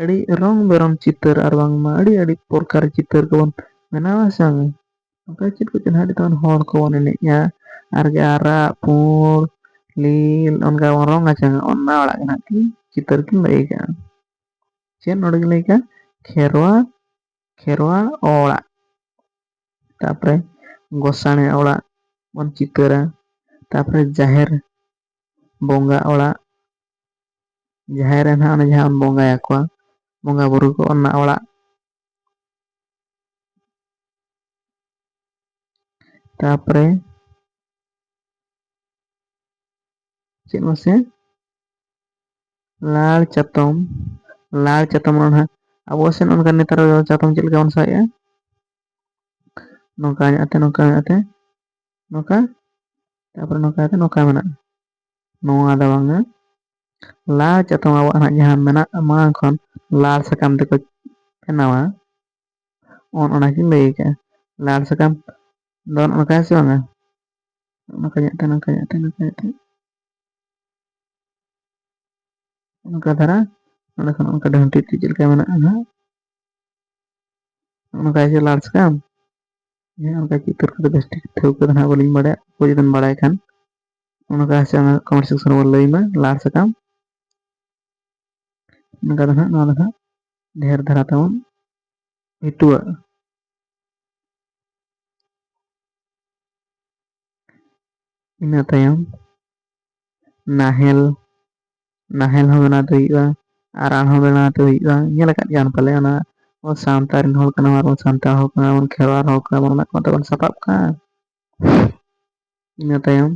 ᱟᱹᱰᱤ ᱨᱚᱝ ᱵᱮᱨᱚᱝ ᱪᱤᱛᱟᱹᱨ ᱟᱨ ᱵᱟᱝᱢᱟ ᱟᱹᱰᱤ, ᱟᱹᱰᱤ ᱯᱨᱚᱠᱟᱨ ᱪᱤᱛᱟᱹᱨ ᱠᱚᱵᱚᱱ ᱵᱮᱱᱟᱣᱟ ᱥᱮ ᱵᱟᱝᱟ? ᱱᱚᱝᱠᱟ ᱪᱮᱫ ᱠᱚᱪᱚ ᱱᱟᱦᱟᱜ ᱟᱹᱰᱤ ᱛᱟᱵᱚᱱ ᱦᱚᱲ ᱠᱚᱵᱚᱱ ᱮᱱᱮᱡᱼᱟ, ᱟᱨ ᱜᱮ ᱟᱨᱟᱜ, ᱯᱩᱸᱰ, ᱞᱤᱞ, ᱚᱱᱠᱟ ᱵᱚᱱ ᱨᱚᱝ ᱟᱪᱟᱝᱟ, ᱚᱱᱟ ᱚᱲᱟᱜ ᱜᱮ ᱱᱟᱦᱟᱜ ᱠᱤᱱ ᱪᱤᱛᱟᱹᱨ ᱠᱤᱱ ᱞᱟᱹᱭ ᱠᱟᱜᱼᱟ᱾ ᱪᱮᱫ ᱱᱚᱰᱮ ᱠᱤᱱ ᱞᱟᱹᱭ ᱠᱟᱜᱼᱟ? ᱠᱷᱮᱨᱣᱟᱲ, ᱠᱷᱮᱨᱣᱟᱲ ᱚᱲᱟᱜ᱾ ᱛᱟᱯᱚᱨᱮ ᱜᱚᱥᱟᱬᱮ ᱚᱲᱟᱜ ᱵᱚᱱ ᱪᱤᱛᱟᱹᱨᱟ᱾ ᱛᱟᱯᱚᱨᱮ ᱡᱟᱦᱮᱨ ᱵᱚᱸᱜᱟ ᱚᱲᱟᱜ, ᱡᱟᱦᱮᱨ ᱨᱮ ᱱᱟᱦᱟᱜ ᱚᱱᱮ ᱡᱟᱦᱟᱸ ᱵᱚᱱ ᱵᱚᱸᱜᱟᱭᱟᱠᱚᱣᱟ, ᱵᱚᱸᱜᱟ ᱵᱩᱨᱩ ᱠᱚ, ᱚᱱᱟ ᱚᱲᱟᱜ᱾ ᱛᱟᱯᱚᱨᱮ ᱪᱮᱫ ᱢᱟᱥᱮ? ᱞᱟᱲ ᱪᱟᱛᱚᱢ, ᱞᱟᱲ ᱪᱟᱛᱚᱢ ᱚᱱᱟ ᱱᱟᱦᱟᱜ ᱟᱵᱚ ᱥᱮᱱ ᱚᱱᱠᱟ ᱱᱮᱛᱟᱨ ᱫᱚ ᱪᱟᱛᱚᱢ ᱪᱮᱫ ᱞᱮᱠᱟ ᱵᱚᱱ ᱥᱟᱵᱮᱜᱼᱟ? ᱱᱚᱝᱠᱟ ᱧᱚᱜ ᱠᱟᱛᱮ, ᱱᱚᱝᱠᱟ ᱧᱚᱜ ᱠᱟᱛᱮ, ᱱᱚᱝᱠᱟ, ᱛᱟᱯᱚᱨᱮ ᱱᱚᱝᱠᱟ ᱠᱟᱛᱮ ᱱᱚᱝᱠᱟ ᱢᱮᱱᱟᱜᱼᱟ᱾ ᱱᱚᱣᱟ ᱫᱚ ᱵᱟᱝᱟ, ᱞᱟᱞ ᱪᱟᱛᱚᱢ ᱟᱵᱚᱣᱟᱜ ᱱᱟᱦᱟᱜ ᱡᱟᱦᱟᱸ ᱢᱮᱱᱟᱜ ᱢᱟᱲᱟᱝ ᱠᱷᱚᱱ ᱞᱟᱞ ᱥᱟᱠᱟᱢ ᱛᱮᱠᱚ ᱵᱮᱱᱟᱣᱟ, ᱚᱱ ᱚᱱᱟᱠᱤᱱ ᱞᱟᱹᱭ ᱟᱠᱟᱫᱼᱟ᱾ ᱞᱟᱞ ᱥᱟᱠᱟᱢ ᱫᱚ ᱱᱚᱜᱼᱚ ᱱᱚᱝᱠᱟ ᱦᱮᱸ ᱥᱮ ᱵᱟᱝᱟ? ᱱᱚᱝᱠᱟ ᱧᱚᱜ ᱛᱮ, ᱱᱚᱝᱠᱟ ᱧᱚᱜ ᱛᱮ, ᱱᱚᱝᱠᱟ ᱧᱚᱜ ᱛᱮ, ᱱᱚᱝᱠᱟ ᱫᱷᱟᱨᱟ᱾ ᱱᱚᱸᱰᱮ ᱠᱷᱚᱱ ᱚᱱᱠᱟ ᱰᱟᱹᱱᱴᱤ ᱛᱮ ᱪᱮᱫ ᱞᱮᱠᱟ ᱢᱮᱱᱟᱜᱼᱟ ᱱᱟᱦᱟᱜ, ᱱᱚᱜᱼᱚ ᱱᱚᱝᱠᱟ ᱦᱮᱸ ᱥᱮ ᱞᱟᱞ ᱥᱟᱠᱟᱢ᱾ ᱦᱮᱸ, ᱚᱱᱠᱟ ᱪᱤᱛᱟᱹᱨ ᱠᱚᱫᱚ ᱵᱮᱥ ᱴᱷᱤᱠ ᱴᱷᱟᱹᱣᱠᱟᱹ ᱫᱚ ᱱᱟᱦᱟᱜ ᱵᱟᱹᱞᱤᱧ ᱵᱟᱲᱟᱭᱟ, ᱚᱠᱚᱭ ᱡᱩᱫᱤᱢ ᱵᱟᱲᱟᱭ ᱠᱷᱟᱱ ᱚᱱᱟ ᱠᱚ ᱦᱮᱸ ᱥᱮ ᱚᱱᱟ comment section ᱨᱮᱵᱚᱱ ᱞᱟᱹᱭ ᱢᱟ᱾ ᱞᱟᱞ ᱥᱟᱠᱟᱢ ᱱᱚᱝᱠᱟ ᱫᱚ ᱱᱟᱦᱟᱜ, ᱱᱚᱣᱟ ᱫᱚ ᱱᱟᱦᱟᱜ ᱰᱷᱮᱨ ᱫᱷᱟᱨᱟ ᱛᱟᱵᱚᱱ ᱦᱤᱛᱩᱣᱟᱜ᱾ ᱤᱱᱟᱹ ᱛᱟᱭᱚᱢ ᱱᱟᱦᱮᱞ, ᱱᱟᱦᱮᱞ ᱦᱚᱸ ᱵᱮᱱᱟᱣ ᱛᱮ ᱦᱩᱭᱩᱜᱼᱟ, ᱟᱨᱟᱬ ᱦᱚᱸ ᱵᱮᱱᱟᱣ ᱛᱮ ᱦᱩᱭᱩᱜᱼᱟ᱾ ᱧᱮᱞ ᱟᱠᱟᱫ ᱜᱮᱭᱟᱢ ᱯᱟᱞᱮ ᱚᱱᱟ, ᱟᱵᱚ ᱥᱟᱶᱛᱟ ᱨᱮᱱ ᱦᱚᱲ ᱠᱟᱱᱟ ᱵᱚᱱ, ᱥᱟᱱᱛᱟᱲ ᱦᱚᱲ ᱠᱟᱱᱟ ᱵᱚᱱ, ᱠᱷᱮᱨᱣᱟᱲ ᱦᱚᱲ ᱠᱟᱱᱟ ᱵᱚᱱ, ᱚᱱᱟ ᱠᱚ ᱛᱟᱵᱚᱱ ᱥᱟᱯᱟᱵ ᱠᱟᱱᱟ᱾ ᱤᱱᱟᱹ ᱛᱟᱭᱚᱢ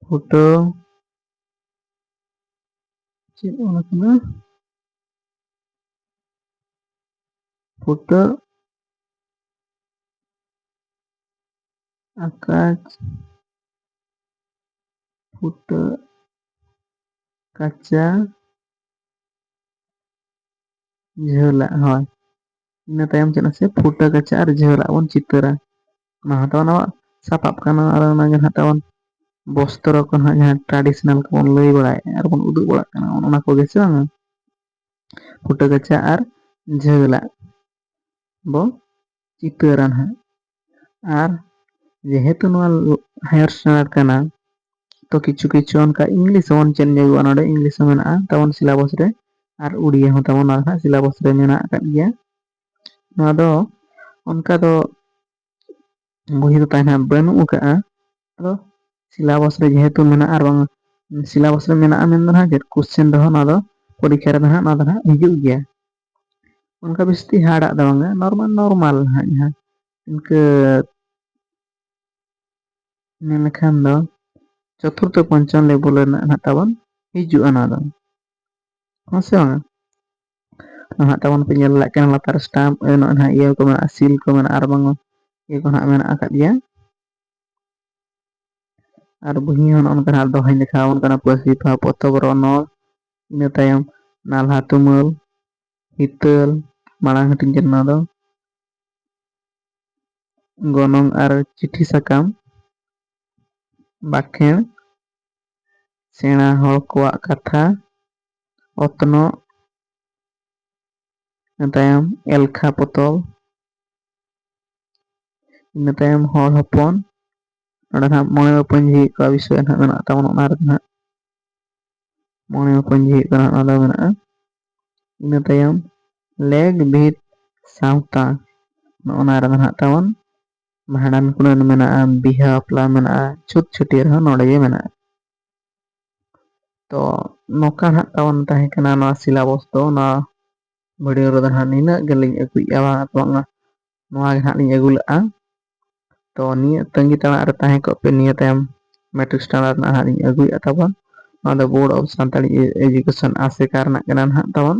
ᱯᱷᱩᱴᱟᱹᱣ, ᱪᱮᱫ ᱚᱞ ᱟᱠᱟᱱᱟ? ᱯᱷᱩᱴᱟᱹᱣ ᱟᱠᱟᱪ, ᱯᱷᱩᱴᱟᱹᱣ ᱠᱟᱪᱟ ᱡᱷᱟᱹᱞᱟᱜ, ᱦᱳᱭ᱾ ᱤᱱᱟᱹ ᱛᱟᱭᱚᱢ ᱪᱮᱫ ᱱᱟᱥᱮ ᱯᱷᱩᱴᱟᱹ ᱠᱟᱪᱟ ᱟᱨ ᱡᱷᱟᱹᱞᱟᱜ ᱵᱚᱱ ᱪᱤᱛᱟᱹᱨᱟ᱾ ᱚᱱᱟ ᱦᱚᱸ ᱛᱟᱵᱚᱱ ᱟᱵᱚᱣᱟᱜ ᱥᱟᱯᱟᱵ ᱠᱟᱱᱟ, ᱟᱨ ᱚᱱᱟ ᱜᱮ ᱱᱟᱦᱟᱜ ᱛᱟᱵᱚᱱ ᱵᱚᱥᱛᱨᱚ ᱠᱚ ᱱᱟᱦᱟᱜ ᱡᱟᱦᱟᱸ traditional ᱠᱚᱵᱚᱱ ᱞᱟᱹᱭ ᱵᱟᱲᱟᱭᱮᱫᱼᱟ ᱟᱨ ᱵᱚᱱ ᱩᱫᱩᱜ ᱵᱟᱲᱟᱜ ᱠᱟᱱᱟ, ᱚᱱ ᱚᱱᱟ ᱠᱚᱜᱮ ᱥᱮ ᱵᱟᱝᱟ? ᱯᱷᱩᱴᱟᱹ ᱠᱟᱪᱟ ᱟᱨ ᱡᱷᱟᱹᱞᱟᱜ ᱵᱚ ᱪᱤᱛᱟᱹᱨᱟ ᱱᱟᱦᱟᱜ᱾ ᱟᱨ ᱡᱮᱦᱮᱛᱩ ᱱᱚᱣᱟ higher standard ᱠᱟᱱᱟ, ᱛᱚ ᱠᱤᱪᱷᱩ ᱠᱤᱪᱷᱩ ᱚᱱᱠᱟ English ᱦᱚᱸᱵᱚᱱ ᱪᱮᱫ ᱧᱚᱜᱚᱜᱼᱟ᱾ ᱱᱚᱰᱮ English ᱦᱚᱸ ᱢᱮᱱᱟᱜᱼᱟ ᱛᱟᱵᱚᱱ syllabus ᱨᱮ, ᱟᱨ ᱩᱲᱤᱭᱟ ᱦᱚᱸ ᱛᱟᱵᱚᱱ ᱚᱱᱟ ᱫᱚ ᱦᱟᱸᱜ syllabus ᱨᱮ ᱢᱮᱱᱟᱜ ᱟᱠᱟᱫ ᱜᱮᱭᱟ᱾ ᱱᱚᱣᱟ ᱫᱚ ᱚᱱᱠᱟ ᱫᱚ ᱵᱚᱦᱤ ᱫᱚ ᱛᱟᱦᱮᱱᱟ ᱵᱟᱹᱱᱩᱜ ᱟᱠᱟᱫᱼᱟ, ᱟᱫᱚ syllabus ᱨᱮ ᱡᱮᱦᱮᱛᱩ ᱢᱮᱱᱟᱜᱼᱟ, ᱟᱨ ᱵᱟᱝ syllabus ᱨᱮ ᱢᱮᱱᱟᱜᱼᱟ ᱢᱮᱱᱫᱚ ᱱᱟᱦᱟᱜ ᱪᱮᱫ question ᱫᱚ ᱱᱚᱣᱟ ᱫᱚ ᱯᱚᱨᱤᱠᱠᱷᱟ ᱨᱮᱫᱚ ᱱᱟᱦᱟᱜ ᱱᱚᱣᱟ ᱫᱚ ᱱᱟᱦᱟᱜ ᱦᱤᱡᱩᱜ ᱜᱮᱭᱟ᱾ ᱚᱱᱠᱟ ᱵᱮᱥᱤ hard ᱟᱜ ᱫᱚ ᱵᱟᱝᱟ, normal normal ᱱᱟᱦᱟᱜ ᱡᱟᱦᱟᱸ ᱤᱱᱠᱟᱹ ᱢᱮᱱ ᱞᱮᱠᱷᱟᱱ ᱫᱚ ᱪᱚᱛᱩᱨᱛᱷᱚ ᱯᱚᱧᱪᱚᱢ level ᱨᱮᱱᱟᱜ ᱱᱟᱦᱟᱜ ᱛᱟᱵᱚᱱ ᱦᱤᱡᱩᱜᱼᱟ ᱱᱚᱣᱟ ᱫᱚ᱾ ᱦᱮᱸ ᱥᱮ ᱵᱟᱝᱟ? ᱱᱟᱦᱟᱜ ᱛᱟᱵᱚᱱ ᱯᱮ ᱧᱮᱞ ᱫᱟᱲᱮᱭᱟᱜ ᱠᱟᱱᱟ ᱞᱟᱛᱟᱨ stamp, ᱱᱚᱜᱼᱚᱭ ᱱᱟᱦᱟᱜ ᱤᱭᱟᱹ ᱠᱚ ᱢᱮᱱᱟᱜᱼᱟ, seal ᱠᱚ ᱢᱮᱱᱟᱜᱼᱟ, ᱟᱨ ᱵᱟᱝ ᱤᱭᱟᱹ ᱠᱚ ᱱᱟᱦᱟᱜ ᱢᱮᱱᱟᱜ ᱟᱠᱟᱫ ᱜᱮᱭᱟ᱾ ᱟᱨ ᱵᱩᱦᱤ ᱦᱚᱸ ᱱᱚᱜᱼᱚ ᱱᱚᱝᱠᱟᱱᱟᱜ ᱫᱚᱦᱚᱧ ᱫᱮᱠᱷᱟᱣ ᱟᱵᱚᱱ ᱠᱟᱱᱟ, ᱯᱟᱹᱨᱥᱤ ᱯᱟᱲᱦᱟᱣ ᱯᱚᱛᱚᱵ ᱨᱚᱱᱚᱲ, ᱤᱱᱟᱹ ᱛᱟᱭᱚᱢ ᱱᱟᱞᱦᱟ ᱛᱩᱢᱟᱹᱞ, ᱦᱤᱛᱟᱹᱞ, ᱢᱟᱲᱟᱝ ᱦᱟᱹᱴᱤᱧ ᱠᱟᱱᱟ ᱱᱚᱣᱟ ᱫᱚ, ᱜᱚᱱᱚᱝ ᱟᱨ ᱪᱤᱴᱷᱤ ᱥᱟᱠᱟᱢ, ᱵᱟᱠᱷᱮᱬ, ᱥᱮᱬᱟ ᱦᱚᱲ ᱠᱚᱣᱟᱜ ᱠᱟᱛᱷᱟ, ᱚᱛᱱᱚᱜ, ᱤᱱᱟᱹ ᱛᱟᱭᱚᱢ ᱮᱞᱠᱷᱟ ᱯᱚᱛᱚᱵ, ᱤᱱᱟᱹ ᱛᱟᱭᱚᱢ ᱦᱚᱲ ᱦᱚᱯᱚᱱ᱾ ᱱᱚᱰᱮ ᱱᱟᱦᱟᱜ ᱢᱚᱬᱮ ᱵᱟᱯᱟᱹᱧ ᱡᱷᱤ ᱠᱚᱣᱟᱜ ᱵᱤᱥᱚᱭ ᱱᱟᱦᱟᱜ ᱢᱮᱱᱟᱜ ᱛᱟᱵᱚᱱᱟ, ᱚᱱᱟ ᱨᱮ ᱱᱟᱦᱟᱜ ᱢᱚᱬᱮ ᱵᱟᱯᱟᱹᱧ ᱡᱷᱤ ᱠᱚ ᱱᱟᱦᱟᱜ ᱱᱚᱣᱟ ᱫᱚ ᱢᱮᱱᱟᱜᱼᱟ᱾ ᱤᱱᱟᱹ ᱛᱟᱭᱚᱢ ᱞᱮᱠ ᱵᱷᱤᱛ ᱥᱟᱶᱛᱟ, ᱱᱚᱜᱼᱚ ᱱᱟ ᱨᱮ ᱱᱟᱦᱟᱜ ᱛᱟᱵᱚᱱ ᱵᱷᱟᱸᱰᱟᱱ ᱠᱩᱲᱟᱹᱱ ᱢᱮᱱᱟᱜᱼᱟ, ᱵᱤᱦᱟᱹ ᱵᱟᱯᱞᱟ ᱢᱮᱱᱟᱜᱼᱟ, ᱪᱷᱩᱛ ᱪᱷᱟᱹᱴᱭᱟᱹᱨ ᱦᱚᱸ ᱱᱚᱰᱮ ᱜᱮ ᱢᱮᱱᱟᱜᱼᱟ᱾ ᱛᱚ ᱱᱚᱝᱠᱟ ᱱᱟᱦᱟᱜ ᱛᱟᱵᱚᱱ ᱛᱟᱦᱮᱸ ᱠᱟᱱᱟ ᱱᱚᱣᱟ ᱥᱤᱞᱟᱵᱚᱥ ᱫᱚ᱾ ᱱᱚᱣᱟ ᱵᱷᱤᱰᱤᱭᱳ ᱨᱮᱫᱚ ᱱᱟᱦᱟᱜ ᱱᱤᱱᱟᱹᱜ ᱜᱮᱞᱤᱧ ᱟᱹᱜᱩᱭᱮᱫᱼᱟ, ᱵᱟᱝ ᱵᱟᱝᱟ, ᱱᱚᱣᱟ ᱜᱮ ᱱᱟᱦᱟᱜ ᱞᱤᱧ ᱟᱹᱜᱩ ᱞᱮᱫᱼᱟ᱾ ᱛᱚ ᱱᱤᱭᱟᱹ ᱛᱟᱺᱜᱤ ᱛᱟᱲᱟᱜ ᱨᱮ ᱛᱟᱦᱮᱸ ᱠᱚᱜ ᱯᱮ, ᱱᱤᱭᱟᱹ ᱛᱟᱭᱚᱢ ᱢᱮᱴᱨᱤᱠ ᱥᱴᱟᱱᱰᱟᱨᱰ ᱨᱮᱱᱟᱜ ᱦᱟᱸᱜ ᱞᱤᱧ ᱟᱹᱜᱩᱭᱮᱫᱼᱟ ᱛᱟᱵᱚᱱ᱾ ᱱᱚᱣᱟ ᱫᱚ ᱵᱳᱨᱰ ᱚᱯᱷ ᱥᱟᱱᱛᱟᱲᱤ ᱮᱡᱩᱠᱮᱥᱚᱱ ᱟᱥᱮᱠᱟ ᱨᱮᱱᱟᱜ ᱠᱟᱱᱟ ᱱᱟᱦᱟᱜ ᱛᱟᱵᱚᱱ᱾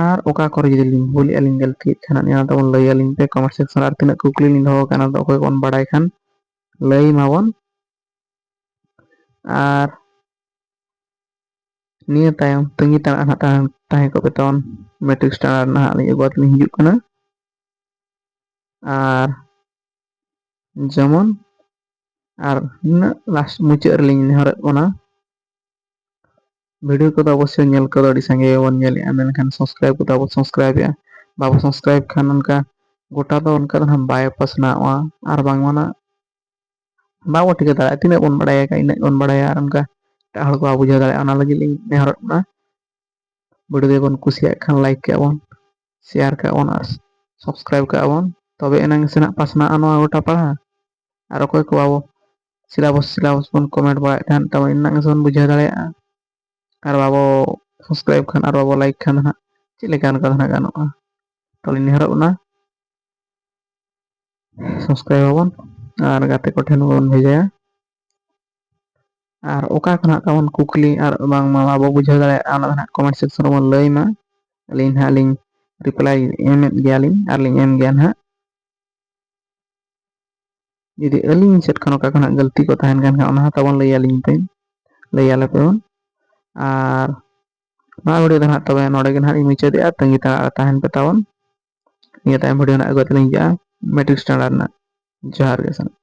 ᱟᱨ ᱚᱠᱟ ᱠᱚᱨᱮ ᱡᱩᱫᱤ ᱞᱤᱧ ᱵᱷᱩᱞᱮᱜᱼᱟ, ᱞᱤᱧ ᱜᱟᱹᱞᱛᱤᱭᱮᱫ ᱠᱷᱟᱱ, ᱱᱤᱭᱟᱹ ᱛᱟᱵᱚᱱ ᱞᱟᱹᱭ ᱟᱹᱞᱤᱧ ᱯᱮ ᱠᱚᱢᱮᱱᱴ ᱥᱮᱠᱥᱚᱱ ᱨᱮ᱾ ᱟᱨ ᱛᱤᱱᱟᱹᱜ ᱠᱩᱠᱞᱤ ᱞᱤᱧ ᱫᱚᱦᱚ ᱟᱠᱟᱫᱼᱟ, ᱚᱱᱟ ᱫᱚ ᱚᱠᱚᱭ ᱠᱚᱵᱚᱱ ᱵᱟᱲᱟᱭ ᱠᱷᱟᱱ ᱞᱟᱹᱭ ᱢᱟᱵᱚᱱ᱾ ᱟᱨ ᱱᱤᱭᱟᱹ ᱛᱟᱭᱚᱢ ᱛᱟᱺᱜᱤ ᱛᱟᱲᱟᱜ ᱱᱟᱦᱟᱜ ᱛᱟᱦᱮᱸ, ᱛᱟᱦᱮᱸ ᱠᱚᱜ ᱯᱮ ᱛᱟᱵᱚᱱ, ᱢᱮᱴᱨᱤᱠ ᱥᱴᱟᱱᱰᱟᱨᱰ ᱱᱟᱦᱟᱜ ᱞᱤᱧ ᱟᱹᱜᱩ ᱠᱟᱛᱮ ᱞᱤᱧ ᱦᱤᱡᱩᱜ ᱠᱟᱱᱟ᱾ ᱟᱨ ᱡᱮᱢᱚᱱ ᱟᱨ ᱱᱤᱱᱟᱹᱜ ᱞᱟᱥᱴ ᱢᱩᱪᱟᱹᱫ ᱨᱮᱞᱤᱧ ᱱᱮᱦᱚᱨᱚᱜ ᱠᱟᱱᱟ, ᱵᱷᱤᱰᱤᱭᱳ ᱠᱚᱫᱚ ᱚᱵᱚᱥᱥᱳᱭ ᱧᱮᱞ ᱠᱚᱫᱚ ᱟᱹᱰᱤ ᱥᱟᱸᱜᱮ ᱵᱚᱱ ᱧᱮᱞᱮᱜᱼᱟ, ᱢᱮᱱᱠᱷᱟᱱ ᱥᱟᱵᱥᱠᱨᱟᱭᱤᱵ ᱠᱚᱫᱚ ᱵᱟᱵᱚ ᱥᱟᱵᱥᱠᱨᱟᱭᱤᱵᱮᱜᱼᱟ᱾ ᱵᱟᱵᱚ ᱥᱟᱵᱥᱠᱨᱟᱭᱤᱵ ᱠᱷᱟᱱ ᱚᱱᱠᱟ ᱜᱚᱴᱟ ᱫᱚ ᱚᱱᱠᱟ ᱫᱚ ᱱᱟᱦᱟᱜ ᱵᱟᱭ ᱯᱟᱥᱱᱟᱣᱚᱜᱼᱟ, ᱟᱨ ᱵᱟᱝᱢᱟ ᱱᱟᱜ ᱵᱟᱵᱚ ᱴᱷᱤᱠᱟᱹ ᱫᱟᱲᱮᱭᱟᱜᱼᱟ, ᱛᱤᱱᱟᱹᱜ ᱵᱚᱱ ᱵᱟᱲᱟᱭᱟ, ᱤᱱᱟᱹᱜ ᱵᱚᱱ ᱵᱟᱲᱟᱭᱟ, ᱟᱨ ᱚᱱᱠᱟ ᱮᱴᱟᱜ ᱦᱚᱲ ᱠᱚ ᱵᱟᱵᱚ ᱵᱩᱡᱷᱟᱹᱣ ᱫᱟᱲᱮᱭᱟᱜᱼᱟ᱾ ᱚᱱᱟ ᱞᱟᱹᱜᱤᱫ ᱞᱤᱧ ᱱᱮᱦᱚᱨᱚᱜ ᱠᱟᱱᱟ, ᱵᱷᱤᱰᱤᱭᱳ ᱵᱚᱱ ᱠᱩᱥᱤᱭᱟᱜ ᱠᱷᱟᱱ ᱞᱟᱭᱤᱠ ᱠᱟᱜᱼᱟ ᱵᱚᱱ, ᱥᱮᱭᱟᱨ ᱠᱟᱜᱼᱟ ᱵᱚᱱ ᱟᱨ ᱥᱟᱵᱥᱠᱨᱟᱭᱤᱵ ᱠᱟᱜᱼᱟ ᱵᱚᱱ, ᱛᱚᱵᱮ ᱮᱱᱟᱝ ᱥᱮ ᱱᱟᱜ ᱯᱟᱥᱱᱟᱜᱼᱟ ᱱᱚᱣᱟ ᱜᱚᱴᱟ ᱯᱟᱲᱟ᱾ ᱟᱨ ᱚᱠᱚᱭ ᱠᱚ ᱵᱟᱵᱚ ᱥᱤᱞᱟᱵᱚᱥ ᱥᱤᱞᱟᱵᱚᱥ ᱵᱚᱱ ᱠᱚᱢᱮᱱᱴ ᱵᱟᱲᱟᱭᱮᱫ ᱛᱟᱦᱮᱸᱫ, ᱛᱚᱵᱮ ᱮᱱᱟᱝ ᱥᱮ ᱵᱚᱱ ᱵᱩᱡᱷᱟᱹᱣ ᱫᱟᱲᱮᱭᱟᱜᱼᱟ᱾ ᱟᱨ ᱵᱟᱵᱚ ᱥᱟᱵᱥᱠᱨᱟᱭᱤᱵ ᱠᱷᱟᱱ ᱟᱨ ᱵᱟᱵᱚ ᱞᱟᱭᱤᱠ ᱠᱷᱟᱱ ᱫᱚ ᱱᱟᱦᱟᱜ ᱪᱮᱫ ᱞᱮᱠᱟ ᱚᱱᱠᱟ ᱫᱚ ᱱᱟᱦᱟᱜ ᱜᱟᱱᱚᱜᱼᱟ? ᱛᱚ ᱞᱤᱧ ᱱᱮᱦᱚᱨᱚᱜ ᱠᱟᱱᱟ, ᱥᱟᱵᱥᱠᱨᱟᱭᱤᱵ ᱟᱵᱚᱱ ᱟᱨ ᱜᱟᱛᱮ ᱠᱚᱴᱷᱮᱱ ᱵᱚᱱ ᱵᱷᱮᱡᱟᱭᱟ᱾ ᱟᱨ ᱚᱠᱟ ᱠᱷᱚᱱᱟᱜ ᱛᱟᱵᱚᱱ ᱠᱩᱠᱞᱤ ᱟᱨ ᱵᱟᱝᱢᱟ ᱵᱟᱵᱚ ᱵᱩᱡᱷᱟᱹᱣ ᱫᱟᱲᱮᱭᱟᱜᱼᱟ, ᱚᱱᱟ ᱫᱚ ᱱᱟᱦᱟᱜ ᱠᱚᱢᱮᱱᱴ ᱥᱮᱠᱥᱚᱱ ᱨᱮᱵᱚᱱ ᱞᱟᱹᱭ ᱢᱟ᱾ ᱟᱹᱞᱤᱧ ᱱᱟᱦᱟᱜ ᱞᱤᱧ ᱨᱤᱯᱞᱟᱭ ᱮᱢᱮᱫ ᱜᱮᱭᱟᱞᱤᱧ ᱟᱨ ᱞᱤᱧ ᱮᱢ ᱜᱮᱭᱟ ᱱᱟᱦᱟᱜ᱾ ᱡᱩᱫᱤ ᱟᱹᱞᱤᱧ ᱥᱮᱫ ᱠᱷᱚᱱ ᱚᱠᱟ ᱠᱷᱚᱱᱟᱜ ᱜᱟᱹᱞᱛᱤ ᱠᱚ ᱛᱟᱦᱮᱱ ᱠᱷᱟᱱ ᱦᱟᱸᱜ, ᱚᱱᱟ ᱦᱚᱸ ᱛᱟᱵᱚᱱ ᱞᱟᱹᱭ ᱟᱹᱞᱤᱧ ᱯᱮ, ᱞᱟᱹᱭ ᱟᱞᱮ ᱯᱮ ᱵᱚᱱ᱾ ᱟᱨ ᱱᱚᱣᱟ video ᱫᱚ ᱱᱟᱦᱟᱜ ᱛᱚᱵᱮ ᱱᱚᱰᱮ ᱜᱮ ᱱᱟᱦᱟᱜ ᱤᱧ ᱢᱩᱪᱟᱹᱫᱮᱜᱼᱟ᱾ ᱛᱟᱺᱜᱤ ᱛᱟᱲᱟᱜ ᱨᱮ ᱛᱟᱦᱮᱱ ᱯᱮ ᱛᱟᱵᱚᱱ᱾ ᱱᱤᱭᱟᱹ ᱛᱟᱭᱚᱢ video ᱱᱟᱦᱟᱜ ᱟᱹᱜᱩ ᱠᱟᱛᱮ ᱞᱤᱧ ᱦᱤᱡᱩᱜᱼᱟ matric standard ᱨᱮᱱᱟᱜ᱾ ᱡᱚᱦᱟᱨ ᱜᱮ ᱥᱟᱱᱟᱢ᱾